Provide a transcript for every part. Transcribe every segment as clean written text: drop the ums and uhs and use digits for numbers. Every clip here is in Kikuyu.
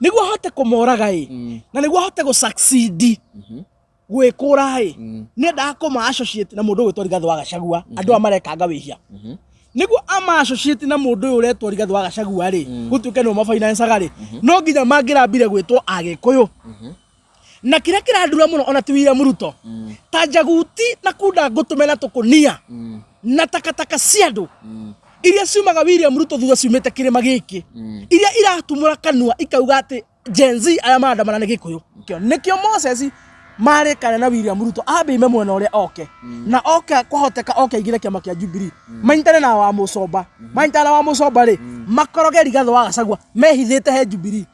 Nĩguo ahote kũmoraga ĩ, na nĩguo ahote gũ succeed gwĩkũra ĩ, nĩendaga kũma associate na mũndũ ũgwĩtwo Rigathĩ wa Gachagua, andũ aya marekanga wĩhia. Nĩguo ama associate na mũndũ ũyũ ũretwo Rigathĩ wa Gachagua rĩ, gũtuĩke nĩo mabainancaga rĩ, no nginya mangĩrambire gwĩtwo Agĩkũyũ. Na kĩrĩa kĩrandura mũno ona ti William Ruto, ta njaguti na kunda ngũtũme na tũkũnia na takataka cia andũ iria ciumaga William Ruto thutha ciumĩte kĩrĩma gĩkĩ, iria iratumũra kanua ikauga atĩ Gen Z arĩa marandamana nĩ Gĩkũyũ. Nĩkĩo Moses marĩkana na William Ruto ambe ime mwena ũrĩa oke, na oke kwahoteka oke aingĩre kĩama kĩa Jubilee, manyitane na wa Mũcomba, manyitane na wa Mũcomba rĩ, makoroge Rigathĩ wa Gachagua mehithĩte he Jubilee.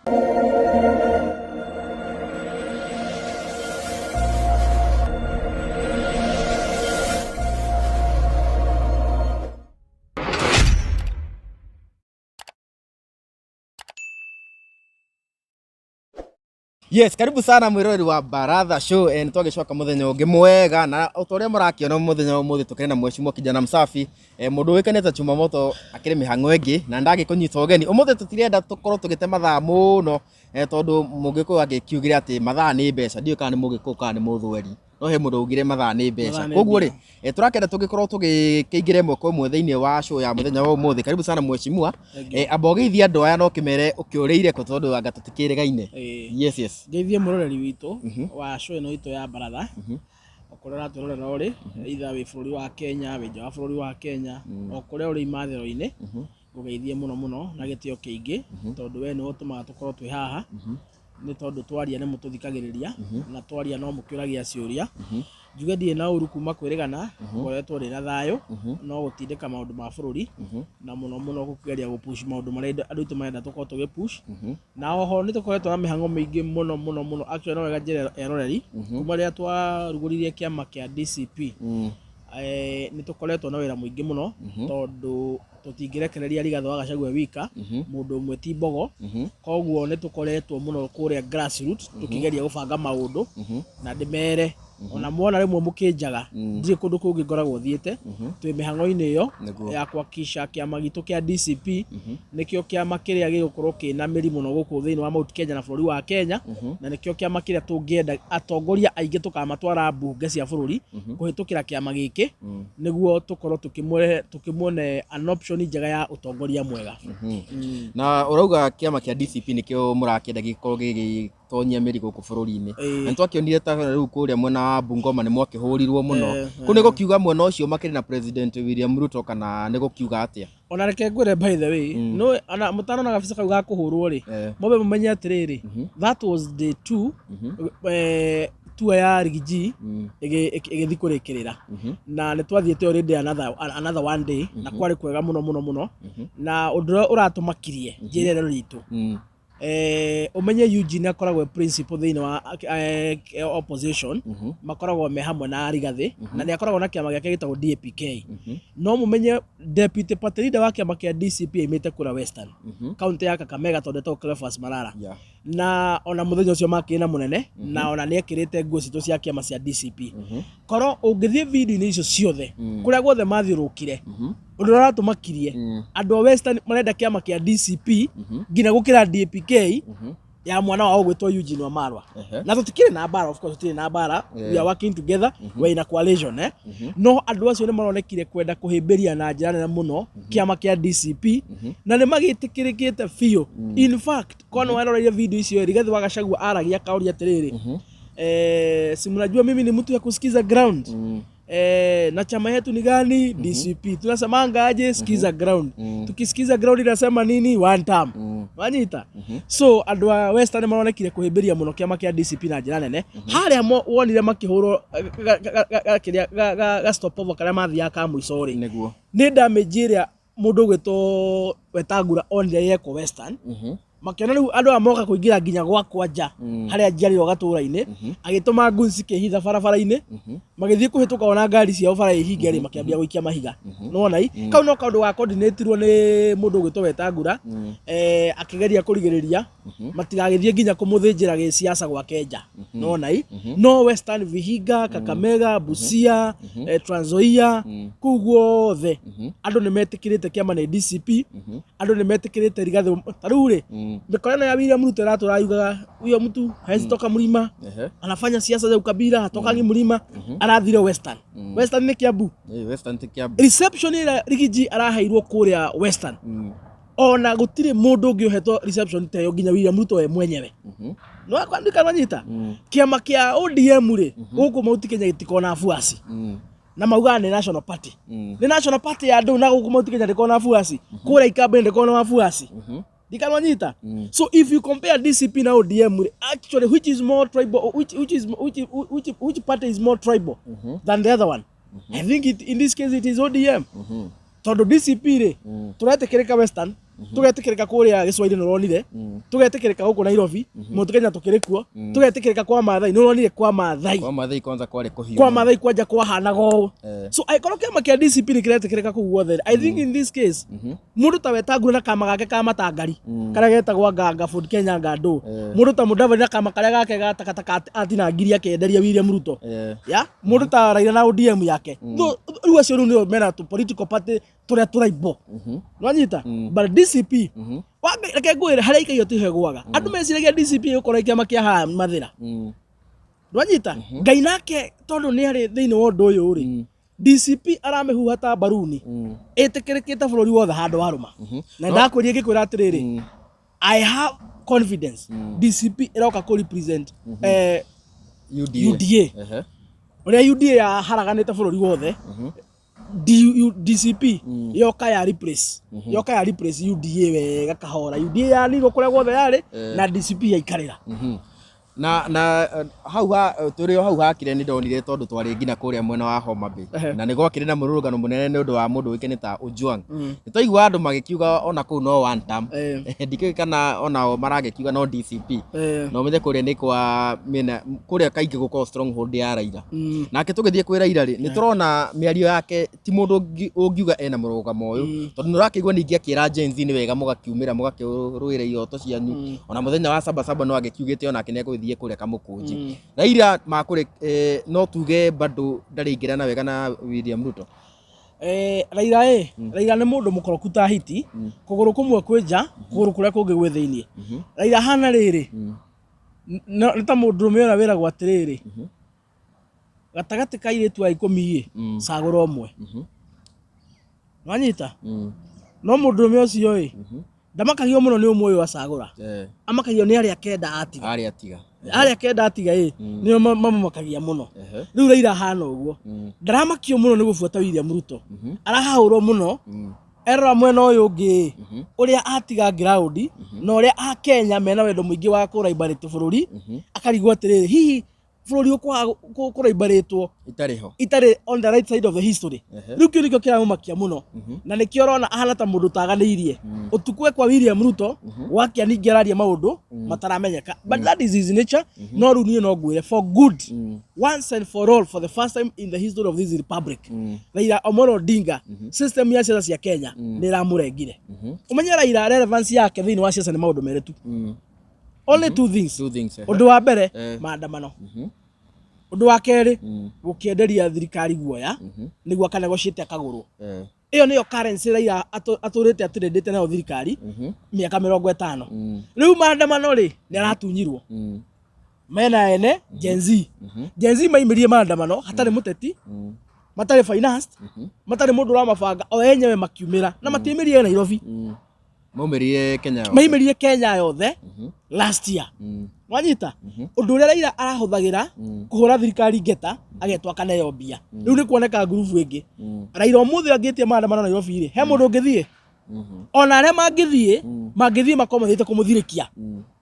Yes, karibu sana mwiroreri wa Baratha Show. Nĩ twagĩcoka mũthenya ũngĩ mwega na o ta ũrĩa mũrakĩona mũthenya wa ũmũthĩ tũkĩrĩ na mheshimiwa kijana msafi, mũndũ ũĩkaine ta Chuma Moto akĩrĩ mĩhang'o ĩngĩ na ndagĩkũnyita ũgeni. Ũmũthĩ tũtirenda tũkorwo tũgĩte mathaa mũno, tondũ mũgĩkũyũ agĩkiugire atĩ mathaa nĩ mbeca. Ndiũĩ kana nĩ mũgĩkũyũ kana nĩ mũthweri, no he mũndũ augire mathaa nĩ mbeca. Mathaa nĩ Koguo rĩ, mbia. Tũrakenda tũgĩkorwo tũgĩkĩingĩra ĩmwe kwa ĩmwe thĩinĩ wa show ya mũthenya wa ũmũthĩ. Karibu sana mheshimiwa. Thank you. Amba ũgeithie andũ aya na ũkĩmere ũkĩũrĩire kũ tondũ anga tũtikĩrĩgaine. Yes, yes. Ngeithie mũroreri witũ wa show ĩno itũ ya Baratha, o kũrĩa ũratwĩrorera ũrĩ, either wĩ bũrũri wa Kenya, wĩ nja wa bũrũri wa Kenya, o kũrĩa ũrĩ imathĩro-inĩ, ngũgeithie mũno mũno na gĩtĩo kĩingĩ, tondũ we nĩwe ũtũmaga tũkorwo twĩ haha, nĩ tondũ twaria nĩ mũtũthikagĩrĩria, na twaria no mũkĩũragia ciũria. Njuge ndirĩ na ũru kuma kwĩrĩgana, ngoretwo ndĩ na thayũ, no gũtindĩka maũndũ ma bũrũri, na mũno mũno gũkĩgeria gũ push maũndũ marĩa andũ aitũ marenda tũkorwo tũgĩ push. Na oho nĩ tũkoretwo na mĩhang'o mĩingĩ mũno mũno mũno, actually no wega njĩre eroreri, kuma rĩrĩa twarugũririe kĩama kĩa DCP, nĩ tũkoretwo na wĩra mũingĩ mũno, tondũ tũtingĩrekereria Rigathĩ wa Gachagua e wika, mũndũ ũmwe ti mbogo. Koguo nĩ tũkoretwo mũno kũrĩa grassroots tũkĩgeria gũbanga maũndũ, na ndĩmere ona mwona rĩmwe mũkĩnjaga, ndirĩ kũndũ kũngĩ ngoragwo thiĩte, twĩ mĩhang'o-inĩ ĩyo ya kuhakikisha kĩama gitũ kĩa DCP nĩkĩo kĩama kĩrĩa gĩgũkorwo kĩna mĩri mũno gũkũ thĩinĩ wa Mount Kenya na bũrũri wa Kenya, na nĩkĩo kĩama kĩrĩa tũngĩenda atongoria aingĩ tũkamatwara mbunge cia bũrũri kũhĩtũkĩra kĩama gĩkĩ, nĩguo tũkorwo tũkĩmuone an option njega ya ũtongoria mwega. Na ũrauga kĩama kĩa DCP nĩkĩo mũrakĩenda gĩkorwo gĩgĩtonyia mĩri gũkũ bũrũri-inĩ. Na nĩtwakĩonire ta rĩu kũrĩa mwena wa Bungoma nĩ mwakĩhũrirwo mũno. Kũu nĩ gũkiuga mwena ũcio makĩrĩ na President William Ruto kana nĩ gũkiuga atĩa? Ona reke ngwĩre by the way, no ona mũtanona gabica kau ga kũhũrwo rĩ, mwambe mũmenye atĩrĩrĩ, that was day 2, tour ya Riggy ĩgĩthiĩ kũrĩkĩrĩra, na nĩ twathiĩte already another one day, na kwarĩ kwega mũno mũno mũno. Na ũndũ ũrĩa ũratũmakirie njĩra ĩno ritũ, ũmenye Eugene akoragwo e principal thĩinĩ wa opposition, makoragwo me hamwe na Rigathĩ, na nĩ akoragwo na kĩama gĩake gĩtagwo DAPK. No mũmenye deputy party leader wa kĩama kĩa DCP aimĩte kũrĩa Western, kaunti ya Kakamega, tondũ etagwo Cleophas Malala. Na ona mũthenya ũcio makĩrĩ na mũnene, na ona nĩ ekĩrĩte nguo citũ cia kĩama cia DCP. Korwo ũngĩthiĩ video-inĩ icio ciothe, kũrĩa guothe mathiũrũrũkire, ũndũ ũrĩa ũratũmakirie, andũ a Western marenda kĩama kĩa DCP nginya gũkĩra DAPK ya mwana wao gwĩtwo Eugene Wamalwa. Na tũtikĩrĩ na mbara, of course tũtirĩ na mbara, we are working together, we are in a coalition. No andũ acio nĩ maronekire kwenda kũhĩmbĩria na njĩra nene mũno kĩama kĩa DCP, na nĩ magĩtĩkĩrĩkĩte biũ. In fact, korwo nĩ weroreire video icio, Rigathĩ wa Gachagua aragia akaũria atĩrĩrĩ, si mnajua mimi ni mtu ya kusikiza ground, na chama yetu ni gani? DCP. Tunasemanga aje? Sikiza ground. Tukisikiza ground inasema nini? One term. Wanyita? So andũ a Western maronekire kũhĩmbĩria mũno kĩama kĩa DCP na njĩra nene. Harĩa wonire makĩhũrwo kĩrĩa ga stopover karĩa mathiaga ka mũico rĩ, nĩ damage ĩrĩa mũndũ ũgwĩtwo Wetangula onire yekwo Western, makĩona rĩu andũ aya moka kũingĩra nginya gwakwa nja harĩa njiarĩrwo gatũra-inĩ, agĩtũma goons cikĩhitha barabara-inĩ, magĩthiĩ kũhĩtũka ona ngari ciao bara ĩhinge rĩ, makĩambia gũikia mahiga. Nĩwona i kau no kaũndũ ga coordinatirwo nĩ mũndũ ũgwĩtwo Wetangula, akĩgeria kũrigĩrĩria matigagĩthiĩ nginya kũmũthĩnjĩra gĩciaca gwake nja. Nĩwona i no Western, Vihiga, Kakamega, Busia, Trans Nzoia, kũu guothe andũ nĩ metĩkĩrĩte kĩama nĩ DCP, andũ nĩ metĩkĩrĩte Rigathĩ. Ta rĩu rĩ, Mĩkora ĩno ya William Ruto ĩratũra yugaga huyo mtu hawezi toka mlima, anafanya siasa za ukabila, hatokangi mlima, arathire Western. Western nĩ Kiambu. Eh, Western ti Kiambu. Reception ĩrĩa Rigiji araheirwo kũrĩa Western, ona gũtirĩ mũndũ ũngĩ ũhetwo reception ta ĩyo nginya William Ruto we mwenyewe. Nĩwanyita kĩama kĩa ODM rĩ, gũkũ Mount Kenya gĩtikona afuasi, na maugaga nĩ National Party. Nĩ National Party ya andũ, na gũkũ Mount Kenya ndĩkona afuasi, kũrĩa Ikamba ndĩkona afuasi, ndikanwanyita. So if you compare DCP na ODM rĩ, actually which is more tribal, which is which party is more tribal than the other one? I think in this case it is ODM, tondũ DCP rĩ, tũretĩkĩrĩka Western, tũgetĩkĩrĩka kũrĩa gĩcũa-inĩ, nĩũronire, tũgetĩkĩrĩka gũkũ Nairobi, Mount Kenya tũkĩrĩ kuo, tũgetĩkĩrĩka kwa Maathai, nĩũronire kwa Maathai. Kwa Maathai kwanza kwarĩ kũhiũ. Kwa Maathai kwanja kwahanaga ũũ. Eh. So angĩkorwo kĩama kĩa DCP nĩ kĩretĩkĩrĩka kũu guothe, I think in this case mũndũ ta Wetangula na kama gake ka matangari karĩa getagwo Nganga Ford Kenya Ngandũ, mũndũ ta Mudavadi na kama karĩa gake ga takataka atinangirie akĩenderia William Ruto, ya mũndũ ta Raila na ODM yake. Rĩu acio rĩu nĩo mena tũ political party tũrĩa tũraimbo, nwanyita? But DCP, reke ngwĩre, harĩa ikaigio tiho ĩgũaga. Andũ meciragia DCP ĩgũkorwo kĩama kĩa haha Mathĩra, nwanyita? Ngai nake tondũ nĩ arĩ thĩinĩ wa ũndũ ũyũ rĩ, DCP aramĩhuha ta mbaruni, ĩtĩkĩrĩkĩte bũrũri wothe handũ warũma. Na ndakwĩria ngĩkwĩra atĩrĩrĩ, I have confidence DCP ĩroka kũ represent UDA. UDA. Ũrĩa UDA yaharaganĩte bũrũri wothe, DCP yoka ya replace UDA wega kahora. UDA yanirwo kũrĩa guothe yarĩ na DCP yaikarĩra. Na hau ha tũrĩ o hau hakire nĩ ndonire tondũ twarĩ nginya kũrĩa mwena wa Homa Bay, na nĩ gwakĩrĩ na mũrũrũngano mũnene nĩ ũndũ wa mũndũ ũĩkaine ta Ojwang. Nĩ twaigua andũ magĩkiuga ona kũu no one term. Ndikĩũĩ kana onao maragĩkiuga no DCP. Na ũmenye kũrĩa nĩ kwa mĩena kũrĩa kaingĩ gũkoragwo stronghold ya Raila. Nake tũgĩthiĩ kwĩ Raila rĩ, nĩ tũrona mĩario yake ti mũndũ ũngiuga ena mũrũgamo ũyũ, tondũ nĩ ũrakĩigua ningĩ akĩra Gen Z nĩ wega mũgakiumĩra mũgakĩrũĩra ihoto cianyu. Ona mũthenya wa Saba Saba no agĩkiugĩte onake nĩ egũgĩthiĩ kũrĩa Kamũkũnji. Raila makũrĩ no tuge bado ndarĩingĩrana wega na William Ruto. Raila ĩ, Raila nĩ mũndũ mũkoroku ta hiti, kũgũrũ kũmwe kwĩ nja, kũgũrũ kũrĩa kũngĩ gwĩ thĩiniĩ. Raila hana rĩrĩ, nĩ ta mũndũrũme ũrĩa wĩragwo atĩrĩrĩ, gatagatĩ ka airĩtu a 10 ĩ, cagũra ũmwe. Nwanyita? No mũndũrũme ũcio ĩ, ndamakagio mũno nĩ ũmwe ũyũ acagũra, amakagio nĩ arĩa 9 atiga. Arĩa atiga. Arĩa 9 atiga ĩ, nĩo mamũmakagia mũno. Rĩu Raila ahana ũguo, ndaramakio mũno nĩ gũbuata William Ruto, arahahũrwo mũno erora mwena ũyũ ũngĩ ũrĩa atiga ground na ũrĩa akenya mena wendo mũingĩ wa kũraimbarĩte bũrũri, akarigwo atĩrĩrĩ, hihi bũrũri ũkwaga kũraimbarĩtwo itarĩ ho itarĩ on the right side of the history. Rĩu kĩu nĩkĩo kĩramũmakia mũno, na nĩkĩo ũrona ahana ta mũndũ ũtaganĩirie ũtukũ e kwa William Ruto, gwakia ningĩ araria maũndũ mataramenyeka, but that is his nature. No rĩu niĩ no ngwĩre, for good, once and for all, for the first time in the history of this republic, Raila Amolo Odinga, system ya ciaca cia Kenya nĩ ĩramũrengire. Ũmenye Raila relevance yake thĩinĩ wa ciaca nĩ maũndũ merĩ tu, only two things. Two things. Ũndũ wa mbere, maandamano. Ũndũ wa kerĩ, gũkĩenderia thirikari guoya nĩguo akanegotiate akagũrwo. Ĩyo nĩyo currency Raila atũrĩte atĩrĩndĩte nayo thirikari mĩaka 50. Rĩu maandamano rĩ, nĩ aratunyirwo mena ene Gen Z. Gen Z maimĩrie maandamano hatarĩ mũteti, matarĩ financed, matarĩ mũndũ ũramabanga, o enyewe makiumĩra na matiaimĩrire Nairobi. Maumĩrire Kenya yothe. Maimĩrire Kenya yothe last year. Wanyita? Ũndũ ũrĩa Raila arahũthagĩra kũhũra thirikari ngeta agetwo akaneo mbia, rĩu nĩ kuoneka ngurubu ĩngĩ. Raila ũmũthĩ angĩtie maandamano Nairobi rĩ, he mũndũ ũngĩthiĩ? Ona arĩa mangĩthiĩ makorwo mathiĩte kũmũthirĩkia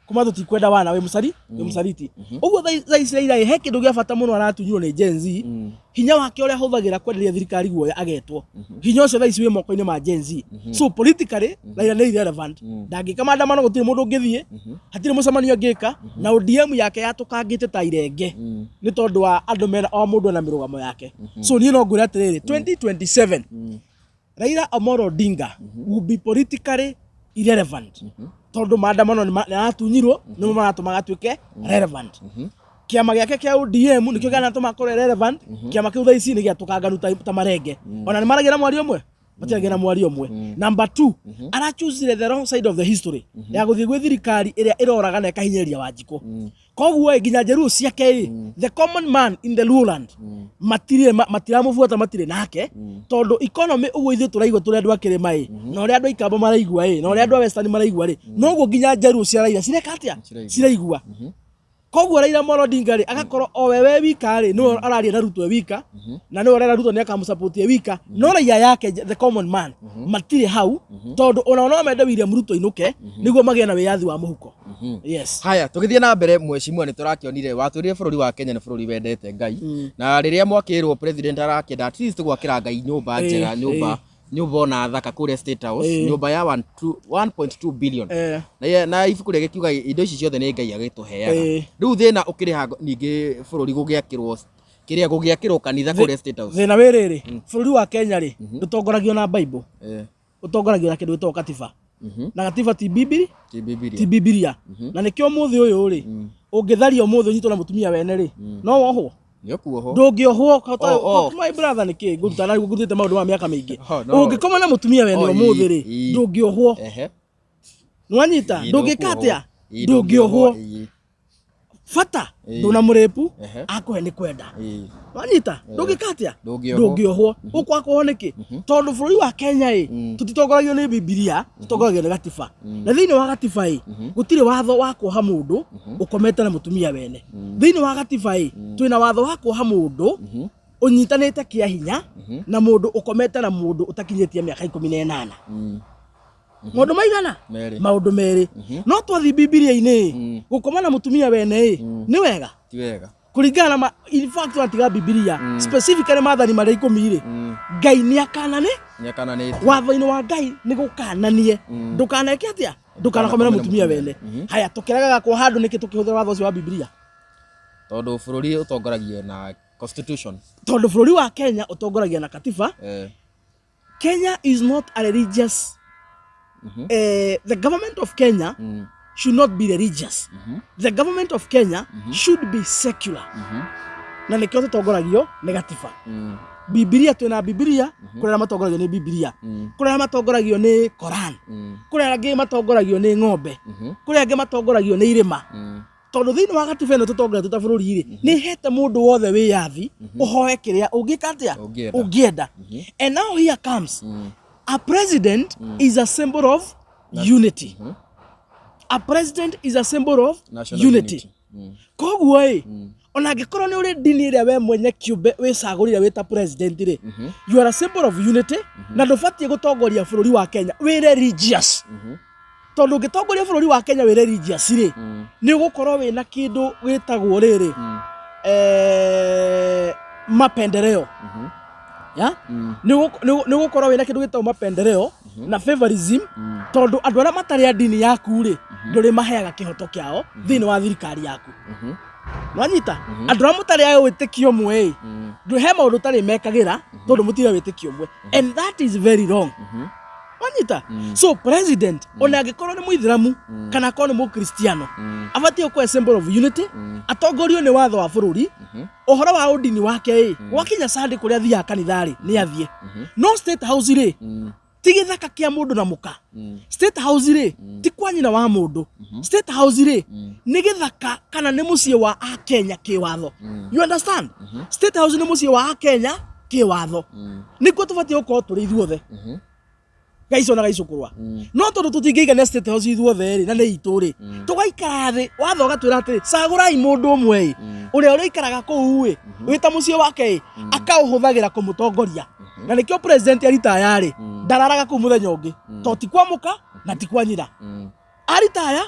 kuma tũtikwenda wana wĩ mũcari wĩ mũcariti ũguo. Thaa ici Raila ĩ, he kĩndũ gĩa bata mũno aratunyirwo nĩ Gen Z. Hinya wake ũrĩa ahũthagĩra kwenderia thirikari guoya agetwo, hinya ũcio thaa ici wĩ moko-inĩ ma Gen Z. So politically Raila nĩ irrelevant. Ndangĩka maandamano, gũtirĩ mũndũ ũngĩthiĩ, hatirĩ mũcemanio angĩka, na ODM yake yatũkangĩte ta irenge nĩ tondũ wa andũ mena o mũndũ ena mĩrũgamo yake. So niĩ no ngwĩre atĩrĩrĩ, 2027 Raila Amolo Odinga will be politically irrelevant, tondũ maandamano nĩ aratunyirwo nĩmo maratũma gatuĩke relevant. Kĩama gĩake kĩa ODM nĩkĩo kĩratũma akorwo relevant. Kĩama kĩu thaa ici nĩ gĩatũkanganu ta marenge. Ona nĩ maragia na mwario ũmwe. Matiagĩa na mwario ũmwe. Number two, arachusire the wrong side of the history ya gũthiĩ gwĩ thirikari ĩrĩa ĩroraga na ĩkahinyĩrĩria Wanjikũ. Koguo ĩ, nginya Njeruũ ciake ĩ, the common man in the Luoland matirĩ matiramũbuata, matirĩ nake, tondũ economy ũguo ithuĩ tũraigua tũrĩ andũ a kĩrĩma ĩ, na ũrĩa andũ a Ikamba maraigua ĩ, na ũrĩa andũ a Western maraigua rĩ, noguo nginya Njaruũ cia Raila cireka atĩa? Ciraigua. Ciraigua. Koguo Raila Amolo Odinga rĩ, agakorwo o we we wika rĩ, nĩwe araria na Ruto e wika, na nĩwe ũrera Ruto nĩ akamũsupport e wika, no raia yake, the common man, matirĩ hau, tondũ ona no mende William Ruto ainũke nĩguo magĩe na wĩyathi wa mũhuko. Yes. Haya, tũgĩthiĩ na mbere, mheshimiwa, nĩ tũrakĩonire watwĩrire bũrũri wa Kenya nĩ bũrũri wendete Ngai, na rĩrĩa mwakĩrwo president arakĩenda at least gwakĩra Ngai nyũmba njega, nyũmba ona thaka kũrĩa State House, nyũmba ya 1.2 billion. Na ibuku rĩa gĩkiuga indo ici ciothe nĩ Ngai agĩtũheaga. Rĩu thĩna ũkĩrĩ ha ningĩ bũrũri gũgĩakĩrwo kĩrĩa gũgĩakĩrwo kanitha kũrĩa State House? Thĩna wĩ rĩrĩ, bũrũri wa Kenya rĩ, ndũtongoragio na Bible, ũtongoragio na kĩndũ gĩtagwo katiba, na gatiba ti bibili. Ti Bibilia. Ti Bibilia. Na nĩkĩo ũmũthĩ ũyũ rĩ, ũngĩtharia ũmũthĩ ũnyitwo na mũtumia wene rĩ, no wohwo? Nĩ ũkuohwo. Ndũngĩohwo. Oh, oh. My brother, nĩkĩ ngũruta na ngũrutĩte maũndũ ma mĩaka mĩingĩ? Oh, no. Ũngĩkoma na mũtumia wene Oh, ũmũthĩ rĩ, ndũngĩohwo. Nĩwanyita? Ndũngĩka atĩa? Ndũngĩohwo. Bata ndũnamũrĩpu, akũhe nĩ kwenda. Wanyita? Ndũngĩka atĩa? Ndũngĩohwo. Ndũngĩohwo. Ũkwakuohwo nĩkĩ? Tondũ bũrũri wa Kenya ĩ, tũtitongoragio nĩ Bibilia, tũtongoragio nĩ gatiba, na thĩinĩ wa gatiba ĩ, gũtirĩ watho wa kuoha mũndũ ũkomete na mũtumia wene. Thĩinĩ wa gatiba ĩ, twĩna watho wa kuoha mũndũ ũnyitanĩte kĩa hinya na mũndũ ũkomete na mũndũ ũtakinyĩtie mĩaka 18. Maũndũ maigana? Merĩ. Maũndũ merĩ. No twathiĩ Bibilia-inĩ ĩ, gũkoma na mũtumia wene ĩ, nĩ wega? Ti wega. Kũringana na in fact, watiga Bibilia, specifically maathani marĩa 10 rĩ, Ngai nĩ akanane. Nĩ akananĩtie. Watho-inĩ wa Ngai nĩ gũkananie ndũkaneke atĩa? Ndũkanakome na mũtumia wene. Haya, tũkĩregaga kwa handũ nĩkĩ tũkĩhũthĩra watho ũcio wa Bibilia? Tondũ bũrũri ũtongoragio na constitution. Tondũ bũrũri wa Kenya ũtongoragia na katiba. Kenya is not a religious, the government of Kenya should not be religious. The government of Kenya should be secular, na nĩkĩo tũtongoragio nĩ gatiba. Bibilia, twĩna Bibilia. Kũrĩ arĩa matongoragio nĩ Bibilia, kũrĩ arĩa matongoragio nĩ Koran, kũrĩ arĩa angĩ matongoragio nĩ ng'ombe, kũrĩ angĩ matongoragio nĩ irĩma. Tondũ thĩinĩ wa gatiba ĩno tũtongoria twĩ ta bũrũri rĩ, nĩ hete mũndũ wothe wĩyathi ũhoe kĩrĩa ũngĩka atĩa? Ũngĩenda. Ũngĩenda. And now here comes a president is a symbol of unity. A president is a symbol of National unity. Unity. Koguo ĩ, ona angĩkorwo nĩ ũrĩ ndini ĩrĩa we mwenye kĩũmbe wĩcagũrire wĩ ta president rĩ, you are a symbol of unity, na ndũbatiĩ gũtongoria bũrũri wa Kenya wĩ religious, tondũ ũngĩtongoria bũrũri wa Kenya wĩ religious rĩ, nĩ ũgũkorwo wĩna kĩndũ gĩtagwo rĩrĩ, mapendeleo ya nĩ ũgũkorwo wĩna kĩndũ gĩtagwo mapendeleo na favorism, tondũ andũ arĩa matarĩ a ndini yaku rĩ, ndũrĩ maheaga kĩhoto kĩao thĩinĩ wa thirikari yaku. Nwanyita? Andũ arĩa mũtarĩ a wĩtĩkio ũmwe ĩ, ndũ he maũndũ ũtarĩ mekagĩra tondũ mũtirĩ a wĩtĩkio ũmwe, and that is very wrong. Wanyita? So president, ona angĩkorwo nĩ mũithĩramu kana akorwo nĩ mũkristiano, abatiĩ gũkorwo a symbol of unity, atongorio nĩ watho wa bũrũri. Ũhoro wa ũndini wake ĩ, gwakinya Sunday kũrĩa athiaga kanitha rĩ, nĩ athiĩ. No State House rĩ, ti gĩthaka kĩa mũndũ na mũka. State House rĩ, ti kwa nyina wa mũndũ. State House rĩ, nĩ gĩthaka kana nĩ mũciĩ wa Akenya kĩwatho. You understand? State House nĩ mũciĩ wa Akenya kĩwatho, nĩkuo tũbatiĩ gũkorwo tũrĩ ithuothe, gaicũ na gaicũkũrwa. No tondũ tũtingĩigania State House ithuothe rĩ, na nĩ itũ rĩ, tũgaikara thĩ, watho ũgatwĩra atĩrĩ, cagũrai mũndũ ũmwe ĩ, ũrĩa ũrĩikaraga kũu ĩ, wĩ ta mũciĩ wake ĩ, akaũhũthagĩra kũmũtongoria. Na nĩkĩo president aritaya rĩ, ndararaga kũu mũthenya ũngĩ, to ti kwa mũka na ti kwa nyina. Aritaya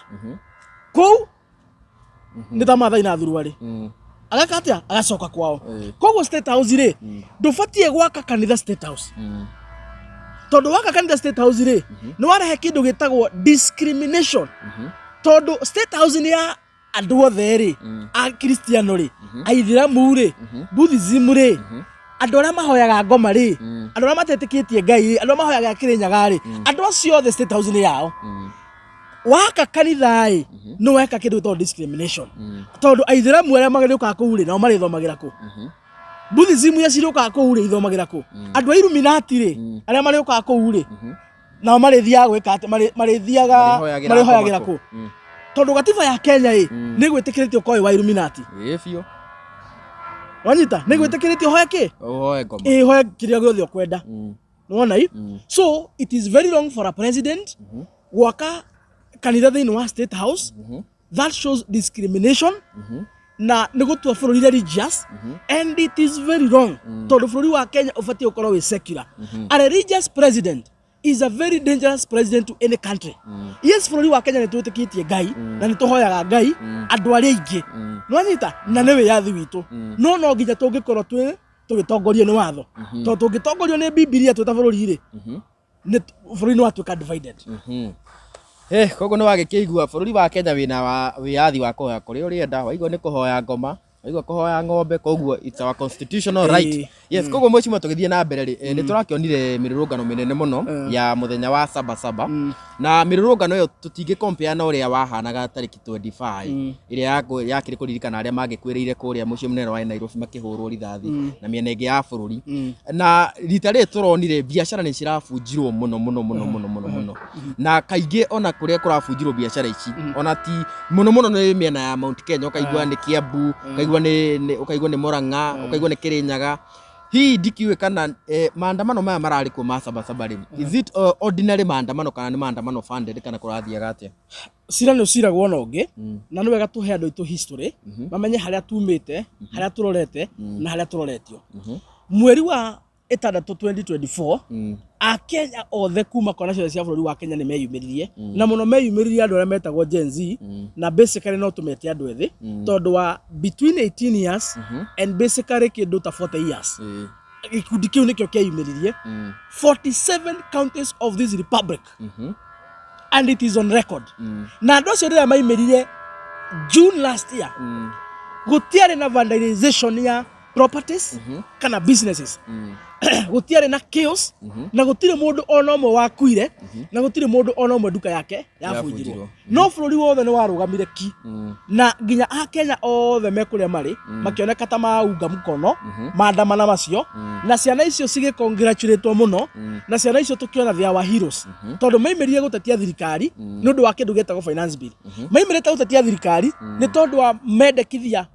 kũu nĩ ta Mathai na thuruarĩ, ageka atĩa? Agacoka kwao. Koguo State House rĩ, ndũbatiĩ gwaka kanitha State House, tondũ waka kanitha State House rĩ, nĩ warehe kĩndũ gĩtagwo discrimination, tondũ State House nĩ ya andũ othe rĩ, a kristiano rĩ, aithĩramu rĩ, Buddhism rĩ, andũ arĩa mahoyaga ngoma rĩ, andũ arĩa matetĩkĩtie Ngai rĩ, andũ arĩa mahoyaga Kĩrĩnyaga rĩ, andũ acio othe State House nĩ yao. Waka kanitha ĩ, nĩ weka kĩndũ gĩtagwo discrimination, tondũ aithĩramu arĩa magĩũkaga kũu rĩ, nao marĩthomagĩra kũ? Buddhism iria cirĩũkaga kũu rĩ ithomagĩra kũ? Andũ a Illuminati rĩ, arĩa marĩũkaga kũu rĩ, nao marĩthiaga gwĩka atĩ marĩthiaga Marĩhoyagĩra marĩhoyagĩra ngoma kũ? Mm. Tondũ gatiba ya Kenya ĩ nĩ gwĩtĩkĩrĩtio ũkorwo wĩ wa Illuminati. Ĩĩ biũ. Wanyita? Nĩ gwĩtĩkĩrĩtio ũhoe kĩ? Ũhoe ngoma. Ĩ hoe kĩrĩa gĩothe ũkwenda. Nĩwona i? So it is very wrong for a president gwaka kanitha thĩinĩ wa State House. That shows discrimination na nĩ gũtua bũrũri religious, and it is very wrong, tondũ bũrũri wa Kenya ũbatiĩ gũkorwo wĩ secular. A religious president is a very dangerous president to any country. Yes, bũrũri wa Kenya nĩ twĩtĩkĩtie Ngai na nĩ tũhoyaga Ngai andũ arĩa aingĩ, nĩwanyita, na nĩ wĩyathi witũ, no no nginya tũngĩkorwo twĩ tũgĩtongorio nĩ watho, tondũ tũngĩtongorio nĩ Bibilia twĩ ta bũrũri rĩ, nĩ bũrũri nĩ watuĩka divided. Eh, koguo nĩ wagĩkĩigua bũrũri wa Kenya wĩna wa wĩyathi wa kũhoya kũrĩa ũrĩenda, waigua nĩ kũhoya ngoma, waigua kũhoya ng'ombe, koguo it's our constitutional right. Yes, koguo mheshimiwa, tũgĩthiĩ na mbere rĩ, nĩ tũrakĩonire mĩrũrũngano mĩnene mũno ya mũthenya wa Saba Saba, na mĩrũrũngano ĩyo tũtingĩ compare na ũrĩa wahanaga tarĩki 25 ĩrĩa yakĩrĩ kũririkana arĩa mangĩkuĩrĩire kũrĩa mũciĩ mũnene wa Nairobi makĩhũrwo rithathi na mĩena ĩngĩ ya bũrũri. Na rita rĩrĩ tũronire biacara nĩ cirabunjirwo mũno mũno mũno mũno mũno mũno, na kaingĩ ona kũrĩa kũrabunjirwo biacara ici ona ti mũno mũno nĩ mĩena ya Mount Kenya, ũkaigua nĩ Kiambu, ũkaigua ũkaigua nĩ Murang'a, ũkaigua nĩ Kirinyaga. Hihi ndikiũĩ kana maandamano maya mararĩ kuo ma Saba Saba rĩ, is it ordinary maandamano kana nĩ maandamano funded, kana kũrathiaga atĩa? Cira nĩ ũciragwo na ũngĩ, na nĩ wega tũhe andũ aitũ history mamenye harĩa tumĩte, harĩa tũrorete na harĩa tũroretio. Mweri wa ĩtandatũ 2024, Akenya othe kuma kona ciothe cia bũrũri wa Kenya nĩ meyumĩririe, na mũno meyumĩririe andũ arĩa metagwo Gen Z, na basically no tũmete andũ ethĩ, tondũ wa between 18 years and basically kĩndũ ta 40 years, gĩkundi kĩu nĩkĩo kĩeyumĩririe 47 counties of this republic, and it is on record. Na andũ acio rĩrĩa maimĩrire June last year, gũtiarĩ na vandalization ya properties kana businesses, gũtiarĩ na chaos, na gũtirĩ mũndũ ona ũmwe wakuire, na gũtirĩ mũndũ ona ũmwe nduka yake yabunjirwo. Yabunjirwo. No bũrũri wothe nĩ warũgamire ki, na nginya Akenya othe me kũrĩa marĩ makĩoneka ta maunga mũkono maandamana macio, na ciana icio cigĩcongratulĩtwo mũno, na ciana icio tũkĩona they are our heroes, tondũ maimĩrire gũtetia thirikari nĩ ũndũ wa kĩndũ gĩtagwo finance bill. Maimĩrĩte gũtetia thirikari nĩ tondũ wa mendekithia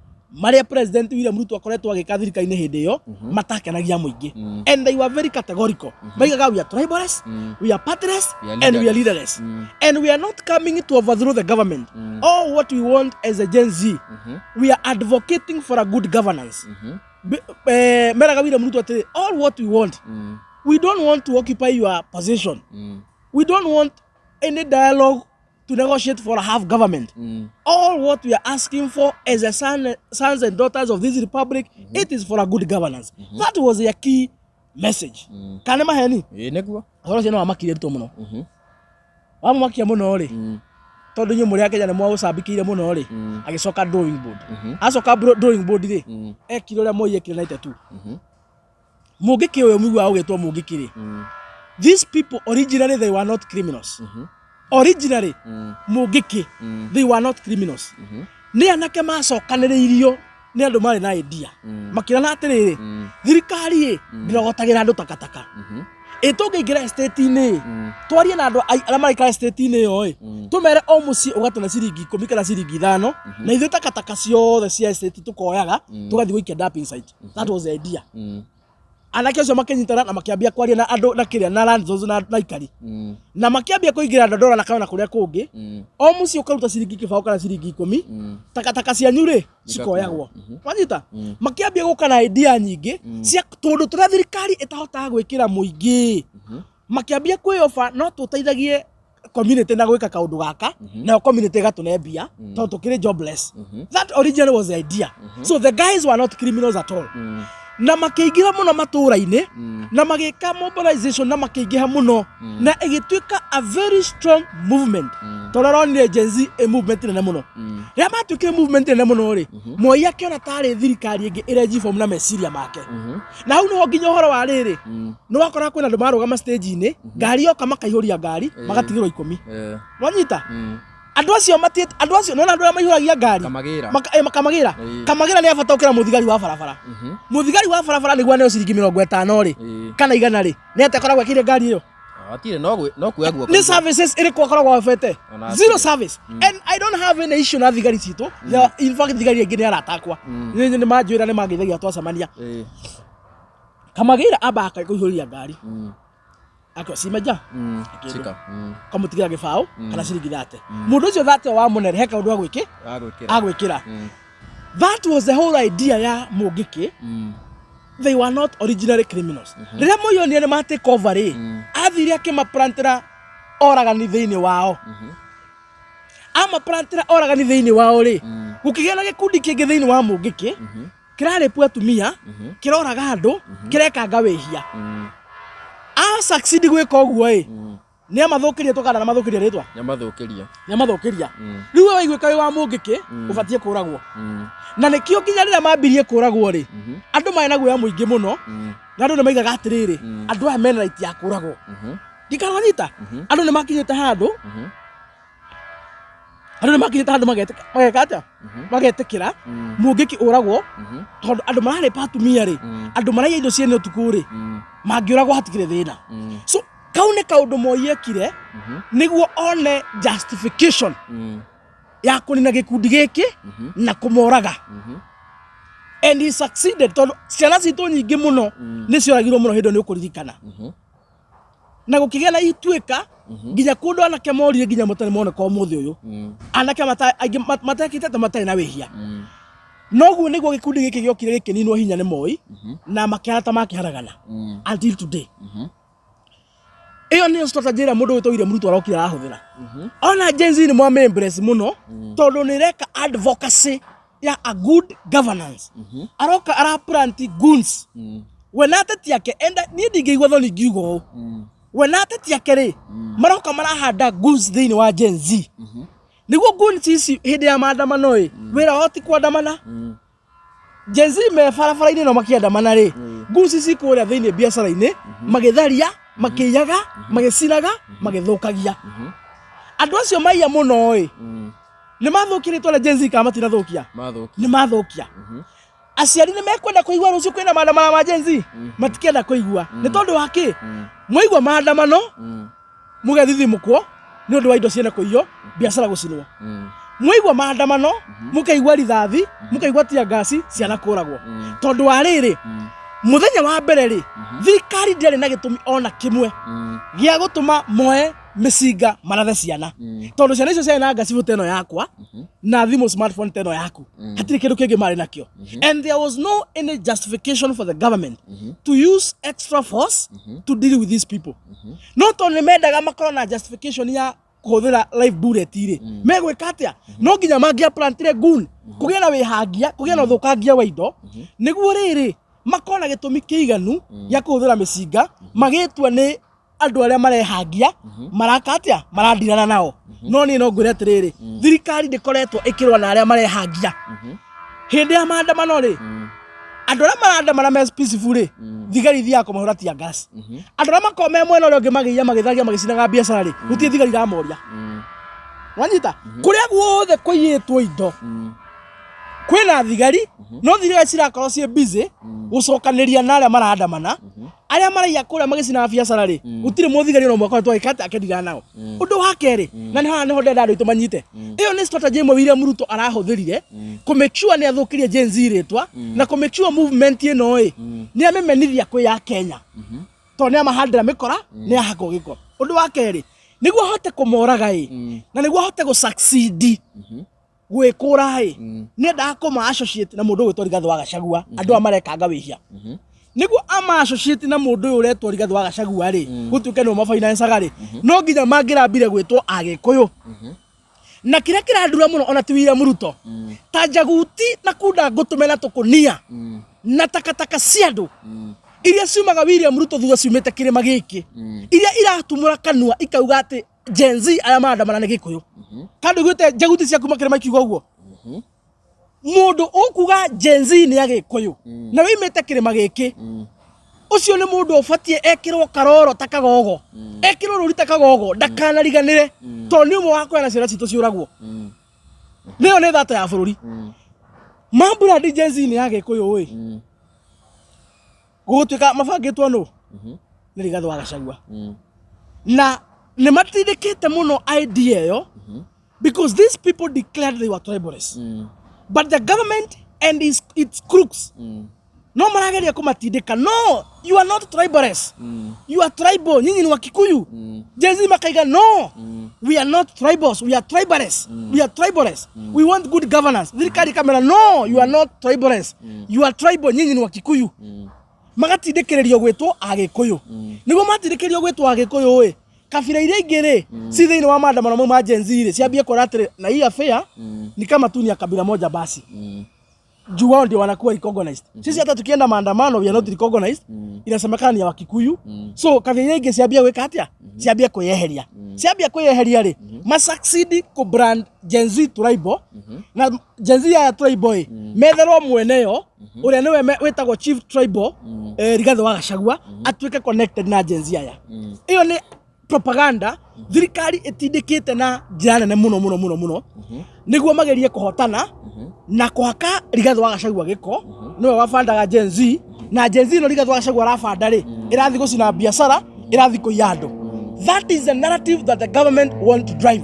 marĩa President William Ruto akoretwo agĩka thirikari-inĩ hĩndĩ ĩyo matakenagia mũingĩ, and they were very categorical. Maigaga, "We are tribalists, we are partyless We are and we are leaderless, and we are not coming to overthrow the government. All what we want as a Gen Z, we are advocating for a good governance." Meraga William Ruto atĩrĩ, "All what we want, we don't want to occupy your position, we don't want any dialogue to negotiate for a half government. All what we are asking for as a sons and daughters of this republic, it is for a good governance." That was their key message. Kana maheni? Ĩĩ, nĩguo. Ũhoro ũcio nĩ wamakirie Ruto mũno. Wamũmakia mũno rĩ, tondũ inyuĩ mũrĩ a Kenya nĩ mwaũcambikĩire mũno rĩ, agĩcoka drawing board. Acoka drawing board rĩ, ekire ũrĩa Moi ekire 92. Mũngĩkĩ ũyũ mũiguaga ũgĩtwo Mũngĩkĩ rĩ, these people originally, they were not criminals. Originally Mũngĩkĩ, they were not criminals. Nĩ anake macokanĩrĩirio nĩ andũ marĩ na idea, makĩrana atĩrĩrĩ, thirikari ĩ ndĩrogotagĩra andũ takataka, ĩ tũngĩingĩra estate-inĩ ĩ, twarie na andũ arĩa maraikara estate-inĩ ĩyo ĩ, tũmere o mũciĩ ũgatũne ciringi 10 kana ciringi 5, na ithuĩ takataka ciothe cia estate tũkoyaga tũgathiĩ gũikia dumping site. That was the idea. Anake acio makĩnyitana na makĩambia kwaria na andũ na kĩrĩa na landlords na aikari, na makĩambia kũingĩra Dandora na kana kũrĩa kũngĩ, o mũciĩ ũkaruta ciringi 20 kana ciringi 10, takataka cianyu rĩ cikoyagwo. Wanyita? Makĩambia gũka na idea nyingĩ cia tũndũ tũrĩa thirikari ĩtahotaga gwĩkĩra mũingĩ. Makĩambia kwĩyoba no tũteithagie community na gwĩka kaũndũ gaka, nayo community ĩgatũne mbia tondũ tũkĩrĩ jobless. That originally was the idea. So the guys were not criminals at all, na makĩingĩra mũno matũũra-inĩ na magĩka mobilization na makĩingĩha mũno na ĩgĩtuĩka a very strong movement, tondũ aronire Gen Z ĩ movement nene mũno. Rĩrĩa matuĩkire movement nene mũno rĩ, Moi akĩona tarĩ thirikari ĩngĩ ĩrejiform na meciria make, na hau nĩho nginya ũhoro wa rĩrĩ nĩ wakora kwĩna andũ marũgama stage-inĩ, ngari yoka makaihũria ngari magatigĩrwo 10. Wanyita? Andũ acio mati andũ acio nona andũ arĩa maihũragia ngari. Kamagĩra. Kamagĩra. Ĩĩ. Kamagĩra nĩ abata gũkĩra mũthigari wa barabara. Mũthigari wa barabara nĩguo aneo ciringi 50 rĩ, kana 100 rĩ, nĩ atĩa akoragwo ekĩire ngari ĩyo? Hatirĩ no kuoya guoko. Nĩ services ĩrĩkũ akoragwo abete? Ona Zero hatirĩ. service. And I don't have any issue na thigari citũ. In fact, thigari aingĩ nĩ arata akwa. Nĩ manjwĩra nĩ mangeithagia twacemania. Kamagĩra ambaga kũihũria ngari. Akĩoya cimeja. Kĩndũ. Cika. Kamũtigĩra gĩbaũ kana ciringi 30. Mũndũ ũcio 30 wa mũnene he kaũndũ agwĩkĩ Agwĩkĩra. Agwĩkĩra. That was the whole idea ya Mũngĩkĩ. They were not originally criminals. Rĩrĩa moyonire nĩ ma take over rĩ, athire akĩmaplantĩra oragani thĩinĩ wao. Amaplantĩra oragani thĩinĩ wao rĩ, gũkĩgĩa na gĩkundi kĩngĩ thĩinĩ wa Mũngĩkĩ kĩrarĩpu atumia, kĩroraga andũ, kĩrekanga wĩhia. A succeed gwĩka ũguo ĩ, nĩ amathũkĩrie tũkana na mathũkĩrie rĩtwa. Nĩamathũkĩria. Nĩ amathũkĩria. Rĩu we waiguĩka wĩ wa Mũngĩkĩ ũbatiĩ kũragwo. Na nĩkĩo nginya rĩrĩa mambirie kũragwo rĩ, andũ marĩ na guoya mũingĩ mũno, na andũ nĩ maigaga atĩrĩrĩ, andũ aya mena right ya kũragwo. Ndikananyita. Andũ nĩ makinyĩte handũ, andũ nĩ makinyĩte handũ mageka atĩa? Magetĩkĩra Mũngĩkĩ ũragwo, tondũ andũ mararĩpa atumia rĩ, andũ maraiya indo ciene ũtukũ rĩ, mangĩũragwo hatikĩrĩ thĩna. So kau nĩ kaũndũ Moi ekire nĩguo one justification ya kũnina gĩkundi gĩkĩ na kũmoraga. And he succeeded, tondũ ciana citũ nyingĩ mũno nĩ cioragirwo mũno hĩndĩ ĩyo, nĩ ũkũririkana. Na gũkĩgĩa na ituĩka nginya kũndũ anake morire nginya matarĩ moneka ũmũthĩ ũyũ. Anake aingĩ matekĩte ta matarĩ na wĩhia. Noguo nĩguo gĩkundi gĩkĩ gĩokire gĩkĩninwo hinya nĩ Moi na makĩhara ta makĩharagana until today. Ĩyo nĩyo strategy ĩrĩa mũndũ wĩtwo William Ruto arokire arahũthĩra. Ona Gen Z nĩ mwamĩ embrace mũno, tondũ nĩ ĩreka advocacy ya a good governance. Aroka araplant goons. We na ateti ake enda niĩ ndingĩigua thoni ngiuga ũũ. We na ateti ake rĩ, maroka marahanda goons thĩinĩ wa Gen Z. Nĩguo goons ici hĩndĩ ya maandamano ĩ, wĩra wao ti kuandamana. Gen Z me barabara-inĩ no makĩandamana rĩ, goons ici kũrĩa thĩinĩ biacara-inĩ magĩtharia, makĩiyaga, magĩcinaga, magĩthũkagia. Andũ acio maiya mũno ĩ, nĩ mathũkia rĩtwa rĩa Gen Z kana matinathũkia? Mathũkia. Nĩ mathũkia. Aciari nĩ mekwenda kũigua rũciũ kwĩna maandamano ma Gen Z? Matikenda kũigua. Nĩ tondũ wa kĩ? Mwaigua maandamano mũgethithimũkwo nĩ ũndũ wa indo ciene kũiywo, biacara gũcinwo. Mwaigua maandamano mũkaigua rithathi, mũkaigua tear gas, ciana kũragwo. Tondũ wa rĩrĩ, mũthenya wa mbere rĩ, thirikari ndĩarĩ na gĩtũmi ona kĩmwe gĩa gũtũma moe mĩcinga marathe ciana, tondũ ciana icio ciarĩ na ngacibũ ta ĩno yakwa na thimũ smartphone ta ĩno yaku. Hatirĩ kĩndũ kĩngĩ marĩ nakĩo, and there was no any justification for the government to use extra force to deal with these people. No tondũ nĩ mendaga makorwo na justification ya kũhũthĩra live bullet rĩ, megwĩka atĩa? No nginya mangĩaplantire gun kũgĩe na wĩhangia, kũgĩe na ũthũkangia wa indo, nĩguo rĩrĩ makorwo na gĩtũmi kĩiganu gĩa kũhũthĩra mĩcinga, magĩtua nĩ andũ arĩa marehangia maraka atĩa, marandirana nao. No niĩ no ngwĩre atĩrĩrĩ, thirikari ndĩkoretwo ĩkĩrũa na arĩa marehangia hĩndĩ ya maandamano rĩ. Andũ arĩa marandamana me peaceful rĩ, thigari ithiaga kũmahũra tear gas. Andũ arĩa makoragwo me mwena ũrĩa ũngĩ magĩiya, magĩtharia, magĩcinaga biacara rĩ, gũtirĩ thigari iramoria. Wanyita kũrĩa guothe kũiyĩtwo indo kwĩna thigari, no thigari cirakorwo ciĩ busy gũcokanĩria na arĩa marandamana. Arĩa maraiya kũrĩa magĩcinaga biacara rĩ, gũtirĩ mũthigari ona ũmwe akoretwo agĩka atĩ akĩndigana nao. Ũndũ wa kerĩ, na nĩ haha nĩho ndĩrenda andũ aitũ manyite, ĩyo nĩ strategy ĩmwe William Ruto arahũthĩrire kũ make sure nĩ athũkĩrie Gen Z rĩtwa na kũ make sure movement ĩno ĩ nĩ amĩmenithia kwĩ ya Kenya, tondũ nĩ amahandĩra mĩkora, nĩ ahakwo gĩko. Ũndũ wa kerĩ, nĩguo ahote kũmoraga ĩ, na nĩguo ahote gũ succeed gwĩkũra ĩ, nĩendaga kũma associate na mũndũ ũgwĩtwo Rigathĩ wa Gachagua. Andũ aya marekanga wĩhia, nĩguo ama associate na mũndũ ũyũ ũretwo Rigathĩ wa Gachagua rĩ, gũtuĩke nĩo mafinancaga rĩ, no nginya mangĩrambire gwĩtwo Agĩkũyũ. Na kĩrĩa kĩrandura mũno ona ti William Ruto, ta njaguti na kunda ngũtũme na tũkũnia na takataka cia andũ iria ciumaga William Ruto thutha ciumĩte kĩrĩma gĩkĩ, iria iratumũra kanua ikauga atĩ Gen Z aya maandamana nĩ Gĩkũyũ. Kandũ iguĩte njaguti cia kuma kĩrĩma ikiuga ũguo? Mũndũ ũkuga Gen Z nĩ Agĩkũyũ na wĩimĩte kĩrĩma gĩkĩ. Ũcio nĩ mũndũ ũbatiĩ ekĩrwo karoro ta kagogo, ekĩrwo rũri ta kagogo, ndakanariganĩre, tondũ nĩ ũmwe wa kũheana ciana citũ ciũragwo. Nĩyo nĩ thata ya bũrũri. Mamburandi Gen Z nĩ ya Gĩkũyũ ĩ gũgũtuĩka mabangĩtwo nũ nĩ Rigathĩ wa Gachagua, na nĩ matindĩkĩte mũno idea ĩyo because these people declared they were tribalists, but the government and its crooks no marageria kũmatindĩka, "No, you are not tribalists, you are tribal, nyinyi ni Wakikuyu." Gen Z makaiga, "No, we are not tribals, we are tribalists, we are tribalists, we want good governance." Thirikari kamera, "No, you are not tribalists, you are tribal, nyinyi ni Wakikuyu." Magatindĩkĩrĩrio gwĩtwo Agĩkũyũ. Nĩguo matindĩkĩrĩrio gwĩtwo Agĩkũyũ ĩ, kabira iria ingĩ rĩ ci thĩinĩ wa maandamano mau ma Gen Z rĩ, ciambie kuona atĩrĩ, na hii affair ni kama tu ni ya kabila moja basi, juu wao ndio wanakuwa recognized. Sisi hata tukienda maandamano, we are not recognized. Inasemekana ni ya Wakikuyu. So kabila iria ingĩ ciambia gwĩka atĩa? Ciambia kwĩyeheria. Ciambia kwĩyeheria rĩ, ma succeed ku brand Gen Z tribal, na Gen Z ya tribal ĩ metherwo mweneyo ũrĩa nĩwe wĩtagwo chief tribal, Rigathĩ wa Gachagua, atuĩke connected na Gen Z aya. Ĩyo nĩ propaganda thirikari ĩtindĩkĩte na njĩra nene mũno mũno mũno mũno, nĩguo magerie kũhotana na kũhaka Rigathĩ wa Gachagua gĩko nĩwe wabandaga Gen Z. Na Gen Z ĩno Rigathĩ wa Gachagua arabanda rĩ, ĩrathiĩ gũcina biacara, ĩrathiĩ kũiya andũ. That is the narrative that the government want to drive.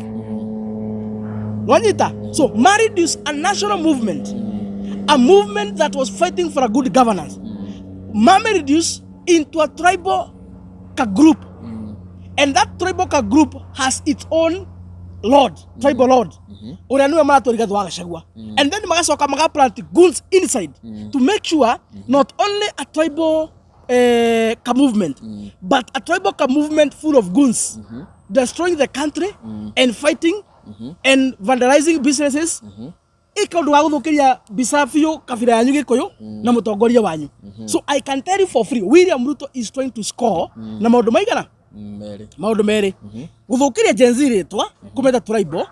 Wanyita? So ma reduce a national movement, a movement that was fighting for a good governance, mame reduce into a tribal ka group, and that tribal ka group has its own lord, tribal lord, ũrĩa nĩwe maratwo Rigathĩ wa Gachagua. And then magacoka magaplant goons inside to make sure not only a tribal ka movement, but a tribal ka movement full of goons destroying the country and fighting and vandalizing businesses, ika ũndũ wa gũthũkĩria mbica biũ kabira yanyu Gĩkũyũ na mũtongoria wanyu. So I can tell you for free, William Ruto is trying to score na maũndũ maigana? Merĩ. Maũndũ merĩ: gũthũkĩria Gen Z rĩtwa, kũmeta tribal,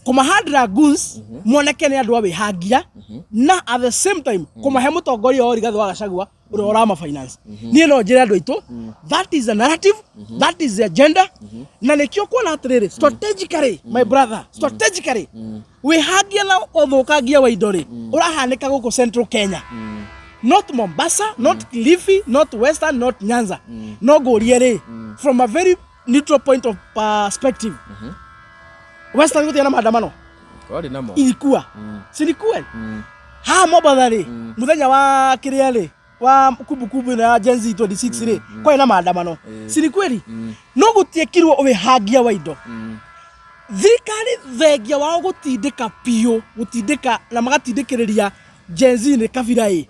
kũmahandĩra goons moneke nĩ andũ a wĩhangia, na at the same time kũmahe mũtongoria wa Rigathĩ wa Gachagua ũrĩa ũrama finance. Niĩ no njĩre andũ aitũ, that is the narrative, that is the agenda. Na nĩkĩo kuona atĩrĩrĩ, strategically, my brother, strategically wĩhangia na ũthũkangia wa indo rĩ ũrahanĩka gũkũ Central Kenya, not Mombasa, not Kilifi, not Western, not Nyanza. No ngũrie rĩ, from a very neutral point of perspective, Western gũtirĩ na maandamano? Kwarĩ namo. Ilikuwa, silikuwa haha Mombatha rĩ, mũthenya wa kĩrĩa rĩ, wa kumbukumbu ĩno ya Gen Z 26 rĩ, kwarĩ na maandamano, si ni kweli? No gũtiekirwo wĩhangia wa indo. Thirikari thengia wao gũtindĩka biũ, gũtindĩka na magatindĩkĩrĩria Gen Z nĩ kabira ĩ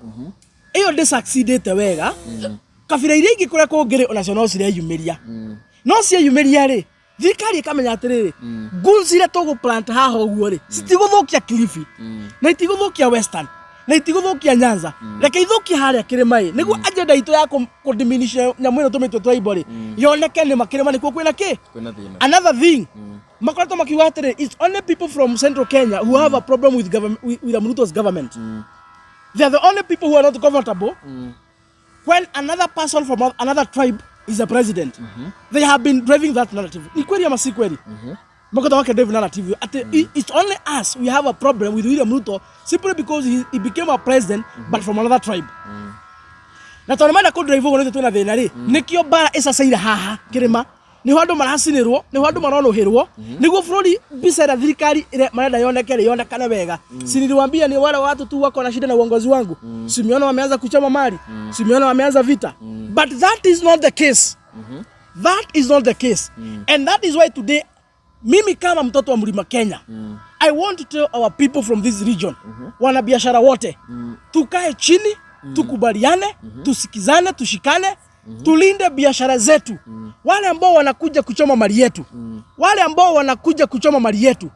ĩyo ndĩ succeedĩte wega. Kabira iria ingĩ kũrĩa kũngĩ rĩ, onacio no cireyumĩria. No cieyumĩria rĩ, thirikari ĩkamenya atĩrĩrĩ, goons iria tũgũ haha ũguo rĩ, citigũthũkia Kilifi na itigũthũkia Western na itigũthũkia Nyanza, reke ithũkie harĩa kĩrĩma ĩ, nĩguo agenda itũ ya kũ diminish nyamũ ĩno tũmĩtue tribal rĩ yoneke nĩ kĩrĩma nĩkuo kwĩna kĩ. Kwĩna thĩna. Another thing, makoretwo makiuga atĩrĩ, it's only people from Central Kenya who have a problem with government, with William Ruto's government. They are the only people who are not comfortable when another person from another tribe is a president. They have been driving that narrative. Ni kweli ama si kweli? Makoretwo wake drive narrative ati it's only us, we have a problem with William Ruto simply because he became a president but from another tribe. Na tondũ marenda kũ drive ũguo nĩtũ twĩna thĩna rĩ, nĩkĩo mbara ĩcacaire haha kĩrĩma, nĩho andũ maracinĩrwo, nĩho andũ maronũhĩrwo, nĩguo bũrũri mbica ĩrĩa thirikari ĩrĩa marenda yoneke rĩ yonekane wega. Si niliwaambia ni wale watu tu wako na shida na uongozi wangu? Si mmeona wameanza kuchoma mali? Si mmeona wameanza vita? But that is not the case. That is not the case, and that is why today mimi kama mtoto wa Mlima Kenya, I want to tell our people from this region, wanabiashara wote, tukae chini, tukubaliane, tusikizane, tushikane, tulinde biashara zetu. Wale ambao wanakuja kuchoma mali yetu, wale ambao wanakuja kuchoma mali yetu,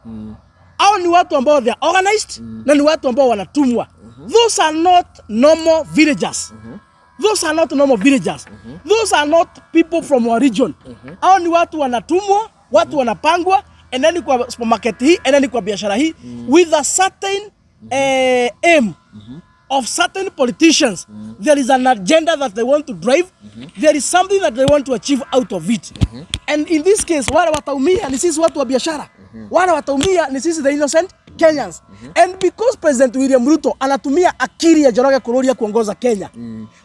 au ni watu ambao they are organized na ni watu ambao wanatumwa. Those are not normal villagers. Those are not normal villagers. Those are not people from our region. Au ni watu wanatumwa, watu wanapangwa, endeni kwa supermarket hii, endeni kwa biashara hii, with a certain aim. Of certain politicians. There is an agenda that they want to drive. There is something that they want to achieve out of it. And in this case, wale wataumia ni sisi watu wa biashara. Wale wataumia ni sisi, the innocent Kenyans. And because President William Ruto anatumia akili ya Njoroge Kururia kuongoza Kenya,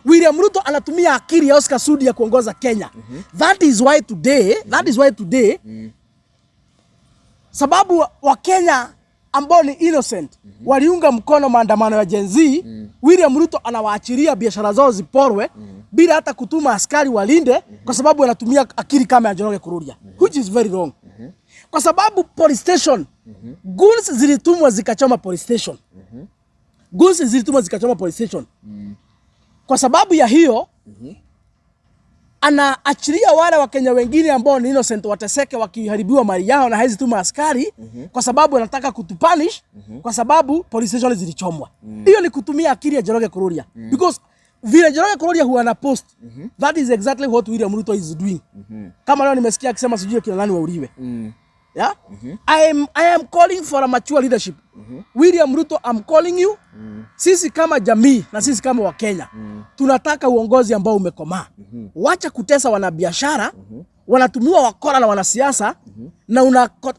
William Ruto anatumia akili ya Oscar Sudi ya kuongoza Kenya. That is why today, sababu Wakenya ambao ni innocent waliunga mkono maandamano ya Gen Z, William Ruto anawaachilia biashara zao ziporwe bila hata kutuma askari walinde, kwa sababu anatumia akili kama ya Njoroge Kururia, which is very wrong. Kwa sababu police station, goons zilitumwa zikachoma police station. Goons zilitumwa zikachoma police station. Kwa sababu ya hiyo, anaachilia wale Wakenya wengine ambao ni innocent wateseke wakiharibiwa mali yao na hawezi tuma askari, kwa sababu anataka kutupunish kwa sababu police station zilichomwa. Hiyo ni kutumia akili ya Njoroge Kururia, because vile Njoroge Kururia huwa na post, that is exactly what William Ruto is doing. Kama leo nimesikia akisema sijui kina nani wauliwe. Yeah? I am calling for a mature leadership. William Ruto, I'm calling you. Sisi kama jamii na sisi kama Wakenya tunataka uongozi ambao umekomaa. Wacha kutesa wanabiashara, wanatumiwa wakora na wanasiasa, na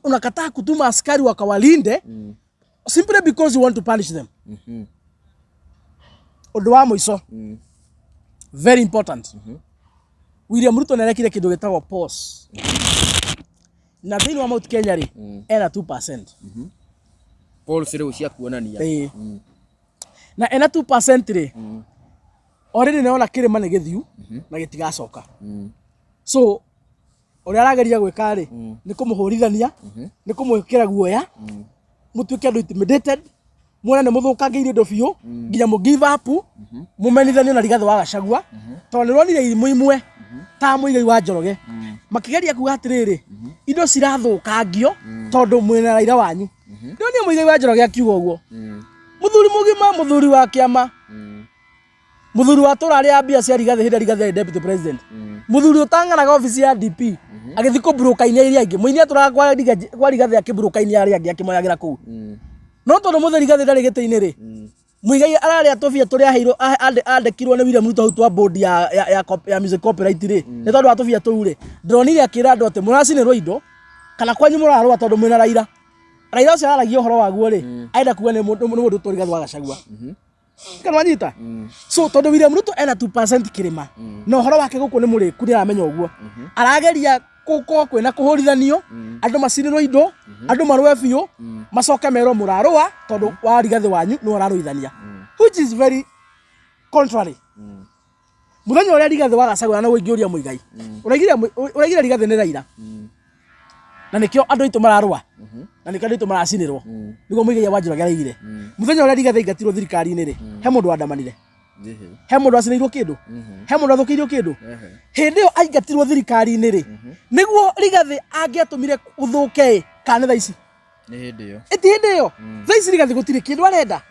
unakataa kutuma askari wakawalinde simply because you want to punish them. Ũndũ wa mũico, very important. William Ruto nĩarekire kĩndũ gĩtagwo pause. Na thĩinĩ wa Mount Kenya rĩ, ena 2%. Polls rĩu cia kuonania. Ĩĩ. Na ena 2% rĩ, already nĩona kĩrĩma nĩ gĩthiu na gĩtigacoka. So ũrĩa arageria gwĩka rĩ, nĩ kũmũhũrithania, nĩ kũmwĩkĩra guoya, mũtuĩke andũ intimidated, muone nĩ mũthũkangĩirie indo biũ nginya mũ give up, mũmenithanio na Rigathĩ wa Gachagua, tondũ nĩ ronire irimũ imwe ta Mũigai wa Njoroge makĩgeria kuga atĩrĩrĩ, indo cirathũkangio tondũ mwĩna Raila wanyu. Ndĩronire Mũigai wa Njoroge akiuga ũguo, mũthuri mũgima, mũthuri wa kĩama, mũthuri wa tũra arĩa mbia cia Rigathĩ hĩndĩ ĩrĩa Rigathĩ arĩ deputy president, mũthuri ũtang'anaga obici ya DP agĩthiĩ kũmburuka-inĩ iria ingĩ. Mũini atũraga kwa Rigathĩ akĩmburuka-inĩ arĩa angĩ akĩmoyagĩra kũu, no tondũ mũthĩ Rigathĩ ndarĩ gĩtĩ-inĩ rĩ, Muigai ararĩa tũbia tũrĩa aheirwo, andĩkirwo nĩ William Ruto hau twa board ya music copyright rĩ. Nĩ tondũ wa tũbia tũu rĩ, ndĩronire akĩra andũ atĩ mũracinĩrwo indo kana kwanyu mũrarũa tondũ mwĩna Raila. Raila ũcio araragia ũhoro waguo rĩ, arenda kuga nĩ mũndũ ũtũ Rigathĩ wa Gachagua, kana wanyita. So tondũ William Ruto ena 2% kĩrĩma na ũhoro wake gũkũ nĩ mũrĩku, nĩ aramenya ũguo, arageria gũkorwo kwĩna kũhũrithanio, andũ macinĩrwo indo, andũ marũe biũ, macoke merwo mũrarũa tondũ wa Rigathĩ wanyu nĩwe ũrarũithania, which is very contrary. Mũthenya ũrĩa Rigathĩ wa Gachagua na ũingĩũria Muigai, ũraigire Rigathĩ nĩ Raila na nĩkĩo andũ aitũ mararũa na nĩkĩo andũ aitũ maracinĩrwo, nĩguo Muigai wa Njoroge araigire. Mũthenya ũrĩa Rigathĩ aingatirwo thirikari-inĩ rĩ, he mũndũ wandamanire? He mũndũ acinĩirwo kĩndũ? He mũndũ athũkĩirio kĩndũ? Hĩndĩ ĩyo aingatirwo thirikari-inĩ rĩ, nĩguo Rigathĩ angĩatũmire ũthũke ĩ, kana nĩ thaa ici? Nĩ hĩndĩ ĩyo. Ĩti hĩndĩ ĩyo. Thaa ici Rigathĩ gũtirĩ kĩndũ arenda.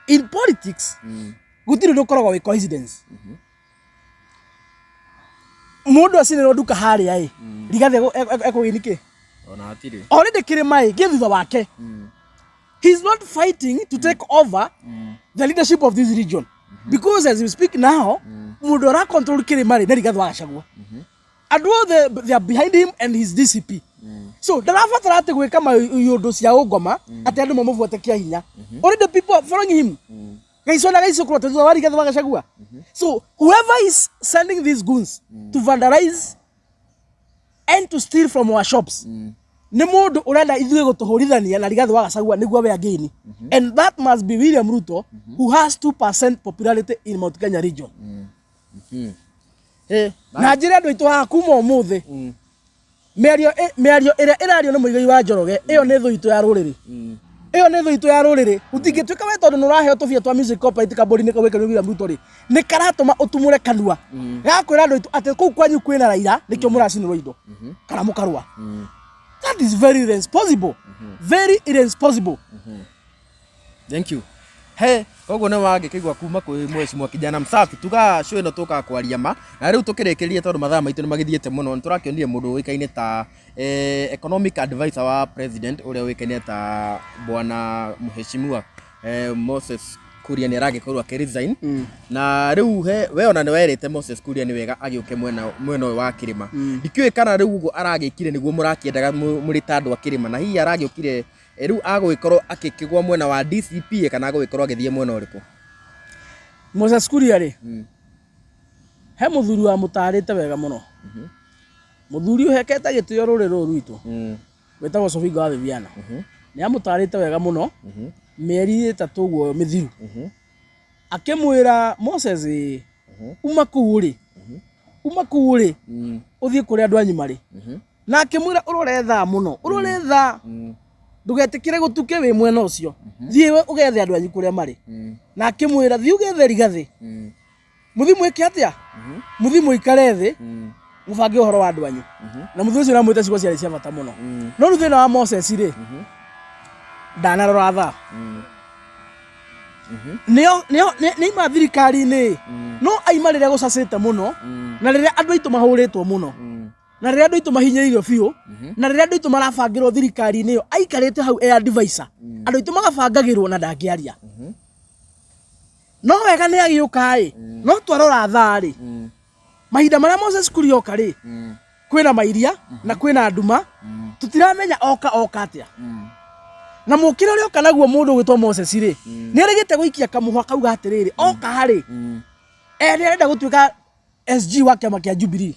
In politics gũtirĩ ũndũ ũkoragwo wĩ coincidence. Mũndũ acinĩrwo nduka harĩa ĩ, Rigathĩ ekũgĩni kĩ? Ona hatirĩ. Already kĩrĩma ĩ gĩ thutha wake. He's not fighting to take over the leadership of this region, because as we speak now, mũndũ ũra control kĩrĩma rĩ, nĩ Rigathĩ wa Gachagua. Andũ othe, they are behind him and his DCP, so ndarabatara atĩ gwĩka maũndũ cia ũngoma atĩ andũ mamũbuate kĩa hinya. Already people are following him gaico na gaico kũrota thutha wa Rigathĩ wa Gachagua. So whoever is sending these goons to vandalize and to steal from our shops nĩ mũndũ ũrenda ithuĩ gũtũhũrithania na Rigathĩ wa Gachagua nĩguo we again, and that must be William Ruto, who has 2% popularity in Mount Kenya region. Na njĩre andũ aitũ haha, kuma ũmũthĩ, mĩario ĩrĩa ĩrario nĩ Mũigai wa Njoroge, ĩyo nĩ thũ itũ ya rũrĩrĩ. Ĩyo nĩ thũ itũ ya rũrĩrĩ. Ũtingĩtuĩka we tondũ nĩ ũraheo tũbia twa music copyright kambũni-inĩ kau wĩkĩrwo William Ruto rĩ, nĩ karatũma ũtumũre kanua gakwĩra andũ aitũ atĩ kũu kwanyu kwĩna Raila nĩkĩo mũracinĩrwo indo kana mũkarũa. That is very irresponsible, very irresponsible. Thank you. He koguo nĩ wangĩkĩigua kuma kwĩ mheshimiwa kijana msafi. Tuga show ĩno tũkaga kwaria ma, na rĩu tũkĩrĩkĩrĩria, tondũ mathaa maitũ nĩ magĩthiĩte mũno, nĩ tũrakĩonire mũndũ ũĩkaine ta economic advisor wa president, ũrĩa ũĩkaine ta bwana mheshimiwa Moses Kuria nĩ aragĩkorwo akĩ resign na rĩu he we ona nĩ werĩte Moses Kuria nĩ wega agĩũke mwena ũyũ wa kĩrĩma. Ndikĩũĩ kana rĩu ũguo aragĩkire nĩguo mũrakĩendaga mũrĩ ta andũ a kĩrĩma, na hihi aragĩũkire rĩu agũgĩkorwo akĩkĩgwa mwena wa DCP kana agũgĩkorwo agĩthiĩ mwena ũrĩkũ? Moses Kuria rĩ, he mũthuri wamũtarĩte wega mũno, mũthuri ũhekete gĩtĩo rũrĩrĩ rũrũ rwitũ, wĩtagwo Sofinga wa Viviana. Nĩ amũtarĩte wega mũno mĩeri 3 ũguo mĩthiru, akĩmwĩra Moses ĩ, uma kũu rĩ, uma kũu rĩ, ũthiĩ kũrĩa andũ anyu marĩ. Na akĩmwĩra ũrore thaa mũno, ũrore thaa, ndũgetĩkĩre gũtuke wĩ mwena ũcio, thiĩ we ũgethe andũ anyu kũrĩa marĩ. Na akĩmwĩra thiĩ ũgethe Rigathĩ, mũthiĩ mwĩke atĩa, mũthiĩ mũikare thĩ, mũbange ũhoro wa andũ anyu. Na mũthuri ũcio nĩamwĩte ciugo ciarĩ cia bata mũno. No rĩu thĩna wa Moses rĩ, ndanarora thaa. Nĩ aima thirikari-inĩ, no aima rĩrĩa gũcacĩte mũno, na rĩrĩa andũ aitũ mahũrĩtwo mũno, na rĩrĩa andũ aitũ mahinyĩrĩirio biũ, na rĩrĩa andũ aitũ marabangĩrwo thirikari-inĩ ĩyo aikarĩte hau e advisor, andũ aitũ magabangagĩrwo na ndangĩaria. No wega nĩ agĩũka ĩ, no twarora thaa rĩ, mahinda marĩa Moses Kuria oka rĩ, kwĩna mairia na kwĩna nduma, tũtiramenya oka atĩa. Na mũkĩra ũrĩa oka naguo mũndũ ũgwĩtwo Moses rĩ, nĩ arĩgĩte gũikia kamũhwa kauga atĩrĩrĩ, oka rĩ, nĩ arenda gũtuĩka SG wa kĩama kĩa Jubilee,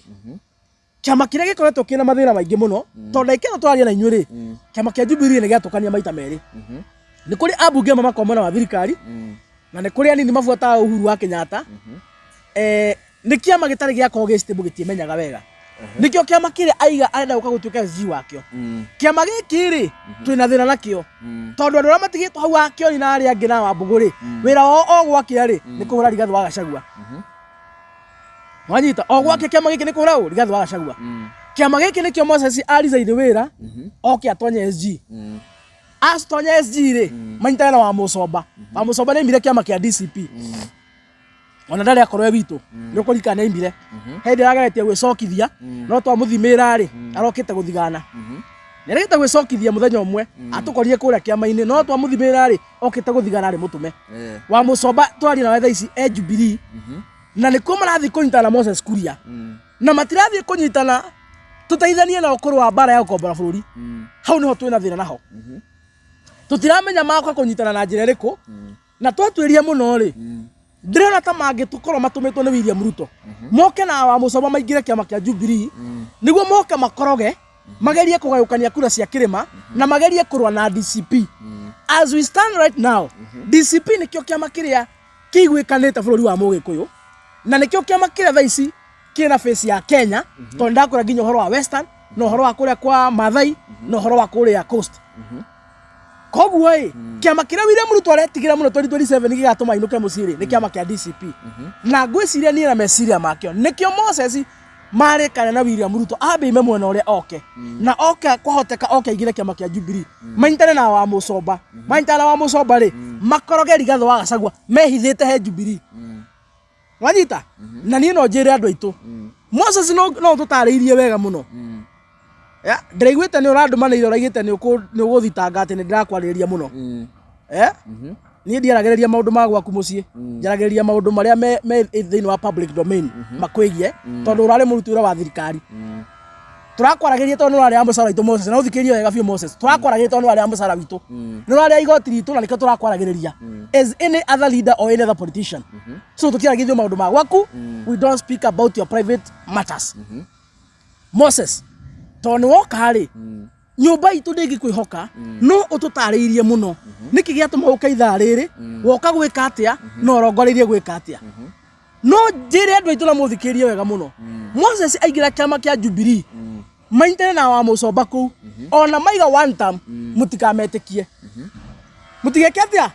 kĩama kĩrĩa gĩkoretwo kĩna mathĩna maingĩ mũno, tondũ ndagĩka ĩno tũraria na inyuĩ rĩ, kĩama kĩa Jubilee nĩ gĩatũkania maita merĩ. Nĩ kũrĩ ambunge amwe makoragwo mwena wa thirikari, na nĩ kũrĩ anini mabuataga Uhuru wa Kenyatta. Nĩ kĩama gĩtarĩ gĩakorwo gĩ stable, gĩtiĩmenyaga wega. Nĩkĩo kĩama kĩrĩa aiga arenda gũka gũtuĩka SG wakĩo, kĩama gĩkĩ rĩ, twĩna thĩna nakĩo, tondũ andũ arĩa matigĩtwo hau wa Kĩoni na arĩa angĩ na Wambũgũ rĩ, wĩra wao o gwakĩa rĩ, nĩ kũhũra Rigathĩ wa Gachagua. Wanyita o gwake kĩama gĩkĩ nĩ kũhũra ũ Rigathĩ wa Gachagua. Kĩama gĩkĩ nĩkĩo Moses arizaini wĩra oke atonye SG. Atonye SG rĩ, manyitane na Wamũcomba. Wamũcomba nĩ aimire kĩama kĩa DCP, ona ndarĩ akorwo e witũ, nĩ ũkũririkana nĩ aimire hĩndĩ arageretie gwĩcokithia, no twamũthimĩra rĩ, arokĩte gũthigana. Nĩ aregete gwĩcokithia mũthenya ũmwe atũkorire kũrĩa kĩama-inĩ, no twamũthimĩra rĩ, okĩte gũthigana arĩ mũtũme. Wamũcomba twaria nawe thaa ici e Jubilee, na nĩkuo marathiĩ kũnyitana na Moses Kuria, na matirathiĩ kũnyitana tũteithanie nao kũrũa mbara ya gũkombora bũrũri. Hau nĩho twĩna thĩna naho, tũtiramenya magoka kũnyitana na njĩra ĩrĩkũ. Na twatuĩria mũno rĩ, ndĩrona ta mangĩtũkorwo matũmĩtwo nĩ William Ruto moke na Wamũcomba maingĩre kĩama kĩa Jubilee, nĩguo moke makoroge, magerie kũgayũkania kura cia kĩrĩma na magerie kũrũa na DCP. As we stand right now, DCP nĩkĩo kĩama kĩrĩa kĩiguĩkanĩte bũrũri wa Mũgĩkũyũ, na nĩkĩo kĩama kĩrĩa thaa ici kĩna face ya Kenya, tondũ ndakwĩra nginya ũhoro wa Western na ũhoro wa kũrĩa kwa Maathai na ũhoro wa kũrĩa Coast. Koguo ĩ, kĩama kĩrĩa William Ruto aretigĩra mũno 2027 gĩgatũma ainũke mũciĩ rĩ, nĩ kĩama kĩa DCP. Na ngwĩciria niĩ na meciria makĩo nĩkĩo Moses marĩkana na William Ruto ambe ime mwena ũrĩa oke, na oke kwahoteka oke aingĩre kĩama kĩa Jubilee, manyitane na Wamũcomba. Manyitane na Wamũcomba rĩ, makoroge Rigathĩ wa Gachagua mehithĩte he Jubilee. Wanyita? Na niĩ no njĩre andũ aitũ, Moses no ũtũtarĩirie wega mũno. Ya, ndĩraiguĩte nĩ ũrandũmanĩire, ũraigĩte nĩ ũgũthitanga atĩ nĩ ndĩrakwarĩrĩria mũno. Niĩ ndiaragĩrĩria maũndũ ma gwaku mũciĩ, njaragĩrĩria maũndũ marĩa me thĩinĩ wa public domain makwĩgie, tondũ ũrarĩ mũruti wĩra wa thirikari. Tũrakwaragĩria tondũ nĩ ũrarĩa mũcara witũ, Moses, na ũthikĩrĩrie wega biũ, Moses. Tũrakwaragĩria tondũ nĩ ũrarĩa mũcara witũ, nĩ ũrarĩa igoti ritũ, na nĩkĩo tũrakwaragĩrĩria as any other leader or any other politician. So tũtiaragĩrĩria maũndũ ma gwaku, we don't speak about your private matters. Moses, tondũ nĩ woka rĩ, nyũmba itũ ndĩngĩkwĩhoka, no ũtũtarĩirie mũno nĩkĩ gĩatũma ũke ithaa rĩrĩ, woka gwĩka atĩa, na ũrongoreirie gwĩka atĩa. No njĩre andũ aitũ na mũthikĩrĩrie wega mũno, Moses aingĩra kĩama kĩa Jubilee, manyitane na Wamũcomba kũu, ona maiga one term, mũtikametĩkie. Mũtigeke atĩa?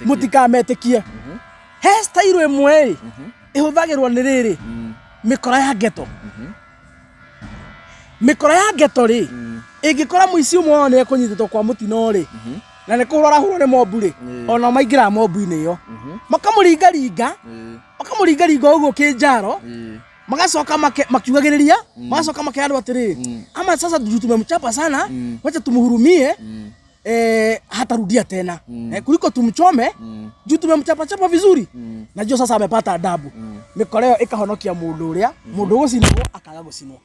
Mũtikametĩkie. He style ĩmwe ĩ ĩhũthagĩrwo nĩ rĩrĩ mĩkora ya ghetto. Mĩkora ya ghetto rĩ, ĩngĩkora mũici ũmwe wao nĩ ekũnyitĩtwo kwa mũtino rĩ, na nĩ kũhũrwo arahũrwo nĩ mobu rĩ, ona maingĩraga mobu-inĩ ĩyo makamũringaringa, makamũringaringa ũguo kĩnjaro, magacoka makiugagĩrĩria, magacoka makera andũ atĩrĩrĩ, ama sasa juu tumemchapa sana, wacha tumhurumie. Hatarudia tena kuliko tumchome juu tumemchapachapa vizuri. Najua sasa amepata adabu. Mĩkora ĩyo ĩkahonokia mũndũ ũrĩa mũndũ ũgũcinwo akaga gũcinwo,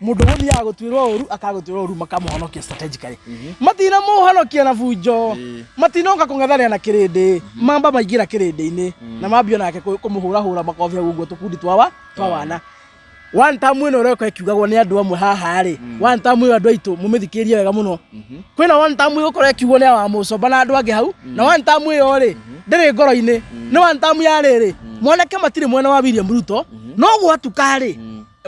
mũndũ ũgũthiaga gũtuĩrwo ũru akaga gũtuĩrwo ũru, makamũhonokia strategically. Matina mũhonokia na bunjo, matinoka kũng'ethanĩra na kĩrĩndĩ, mamba maingĩra kĩrĩndĩ-inĩ na mambio nake kũmũhũrahũra makobi hau ũguo tũkundi twa twa wana. One time ĩno ĩreka ĩkiugagwo nĩ andũ amwe haha rĩ, one time ĩyo andũ aitũ mũmĩthikĩrĩrie wega mũno. Kwĩna one time ĩgũkorwo ĩkiugwo nĩ awa Mũcomba na andũ angĩ hau, na one time ĩyo rĩ ndĩrĩ ngoro-inĩ, nĩ one time ya rĩrĩ mwanake matirĩ mwena wa William Ruto, no gwatuka rĩ,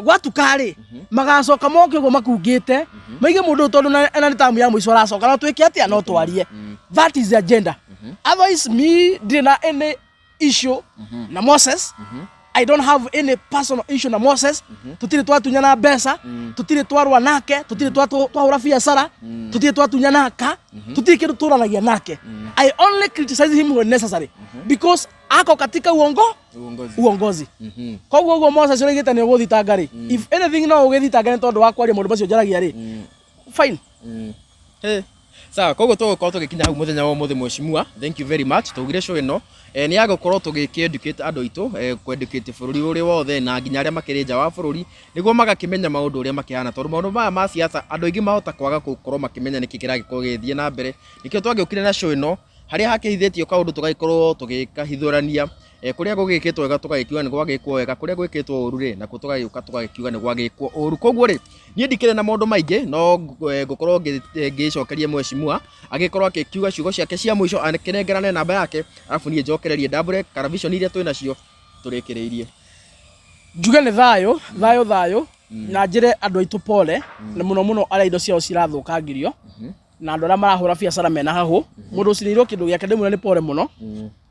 gwatuka rĩ, magacoka moke ũguo makungĩte maige mũndũ ũyũ tondũ ena nĩ tamu ya mũico aracoka, no twĩke atĩa? No twarie. That is the agenda. Otherwise me ndirĩ na any issue na Moses. I don't have any personal issue na Moses. Tutire twatunyana mbeca, tutire twarwa nake, tutire twahũra biacara, tutire twatunyana aka, tutire kindu tũranagia nake. I only criticize him when necessary because ako katika uongozi. Uongozi. Koguo ũguo Moses ũraigĩte nĩ ũgũthitanga rĩ, if anything no ũgĩthitanga nĩ tondũ wa kwaria maũndũ macio njaragia rĩ, fine. Sawa, koguo tũgũkorwo tũgĩkinya hau mũthenya wa ũmũthĩ. Mheshimiwa, thank you very much. Tũgire show ĩno nĩ ya gũkorwo tũgĩkĩ-educate andũ aitũ, kũ-educate bũrũri ũrĩ wothe na nginya arĩa makĩrĩ nja wa bũrũri nĩguo magakĩmenya maũndũ ũrĩa makĩhana, tondũ maũndũ maya ma siasa andũ aingĩ mahota kwaga gũkorwo makĩmenya nĩkĩ kĩragĩkorwo gĩgĩthiĩ na mbere. Nĩkĩo twagĩũkire na show ĩno harĩa hakĩhithĩtio kaũndũ tũgagĩkorwo tũgĩkahithũrania, kũrĩa gũgĩkĩtwo wega tũgagĩkiuga nĩ gwagĩkwo wega, kũrĩa gwĩkĩtwo ũru rĩ nakuo tũgagĩũka tũgagĩkiuga nĩ gwagĩkwo ũru. Koguo rĩ, niĩ ndikĩrĩ na maũndũ maingĩ, no ngũkorwo ngĩcokeria mheshimiwa agĩkorwo akĩkiuga ciugo ciake cia mũico, akĩnengerane namba yake, arabu niĩ njokererie ndambũre karavision iria twĩ nacio tũrĩkĩrĩirie. Njuge nĩ thayũ, thayũ, thayũ, na njĩre andũ aitũ pole na mũno mũno arĩa indo ciao cirathũkangirio na andũ arĩa marahũra biacara mena hahũ. Mũndũ ũcinĩirwo kĩndũ gĩake ndĩmwĩre nĩ pole mũno.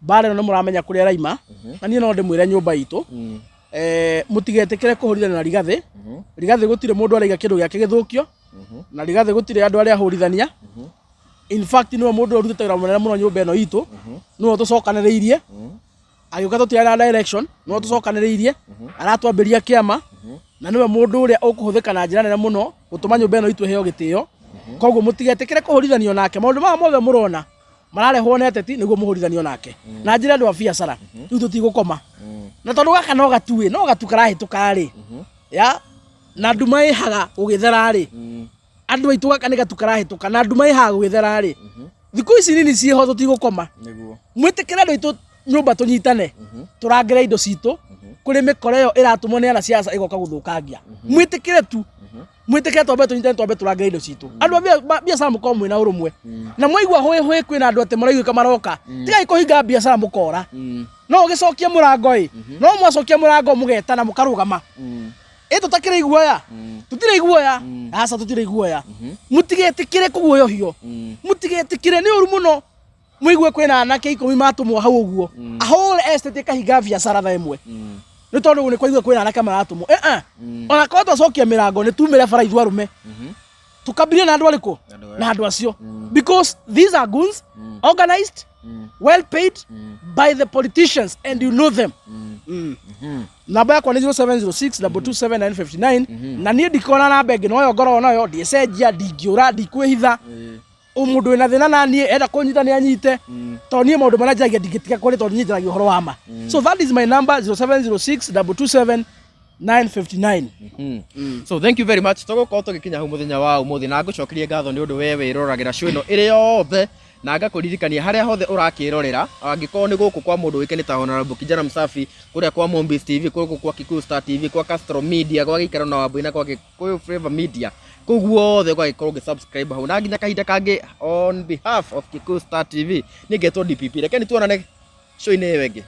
Mbara ĩno nĩ mũramenya kũrĩa ĩraima, na niĩ no ndĩmwĩre nyũmba itũ mũtigetĩkĩre kũhũrithania na Rigathĩ. Rigathĩ gũtirĩ mũndũ araiga kĩndũ gĩake gĩthũkio, na Rigathĩ gũtirĩ andũ arĩa ahũrithania. In fact, nĩwe mũndũ ũrĩa ũrutĩte wĩra mũnene mũno nyũmba ĩno itũ, nĩwe tũcokanĩrĩirie agĩũka tũtirarĩ na direction, nĩwe tũcokanĩrĩirie aratwambĩria kĩama, na nĩwe mũndũ ũrĩa ũkũhũthĩka na njĩra nene mũno gũtũma nyũmba ĩno itũ ĩheo gĩtĩo. Koguo mũtigetĩkĩre kũhũrithanio nake. Maũndũ maya mothe mũrona mararehwo nĩ ateti nĩguo mũhũrithanio nake. Na njĩra andũ a biacara rĩu tũtigũkoma, na tondũ gaka no gatuĩ no gatu karahĩtũka rĩ ya na nduma ĩhaga gũgĩthera rĩ, andũ aitũ gaka nĩ gatu karahĩtũka na nduma ĩhaga gũgĩthera rĩ, thikũ ici nini ciĩho tũtigũkoma. Mwĩtĩkĩre andũ aitũ nyũmba tũnyitane tũrangĩre indo citũ kũrĩ mĩkora ĩyo ĩratũmwo nĩ anasiasa ĩgoka gũthũkangia. Mwĩtĩkĩre tu, mwĩtĩkĩre twambe tũnyitane, twambe tũrangĩre indo citũ. Andũ a biacara mũkorwo mwĩna ũrũmwe, na mwaigua hũĩ hũĩ kwĩna andũ atĩ maraiguĩka maroka, tigai kũhinga biacara mũkora. No ũgĩcokia mũrango ĩ, no mwacokia mũrango mũgetana mũkarũgama ĩ, tũtakĩrĩ iguoya, tũtirĩ iguoya, aca tũtirĩ iguoya. Mũtigetĩkĩre kũguoyohio, mũtigetĩkĩre, nĩ ũru mũno mũigue kwĩna anake 10 matũmwo hau ũguo ahũre estate ĩkahinga biacara thaa 1 nĩ tondũ nĩ kwaigua kwĩna anake maratũmwo. Ona korwo twacokia mĩrango nĩ tumĩre bara ithuĩ arũme tũkambirie na andũ arĩkũ na andũ acio, because these are goons organized, well paid by the politicians, and you know them. Namba yakwa nĩ 0706 227 959, na niĩ ndikona namba ĩngĩ noyo ngoragwo nayo, ndiĩcenjia, ndingĩũra, ndikwĩhitha. Mũndũ wĩna thĩna na niĩ enda kũnyita nĩ anyite, tondũ niĩ maũndũ marĩa njaragia ndingĩtiga kwaria, tondũ niĩ njaragia ũhoro wa ma. So that is my number, 0706 227 959. So thank you very much. Tũgũkorwo tũgĩkinya hau mũthenya wa ũmũthĩ, na ngũcokerie ngatho nĩ ũndũ we wĩroragĩra show ĩno ĩrĩ yothe, na ngakũririkania harĩa hothe ũrakĩrorera, angĩkorwo nĩ gũkũ kwa mũndũ ũĩkaine ta Honorable Kijana Msafi, kũrĩa kwa Mombis TV, gũkũ kwa Kikuyu Star TV, kwa Castro Media, gwa Gĩikaro na Wambui na kwa Gĩkũyũ Flavor Media, kũu guothe ũgagĩkorwo ũgĩ subscribe hau. Na nginya kahinda kangĩ, on behalf of Kikuyu Star TV, niĩ ngetwo DPP. Rekeni tuonane show-inĩ ĩyo ĩngĩ.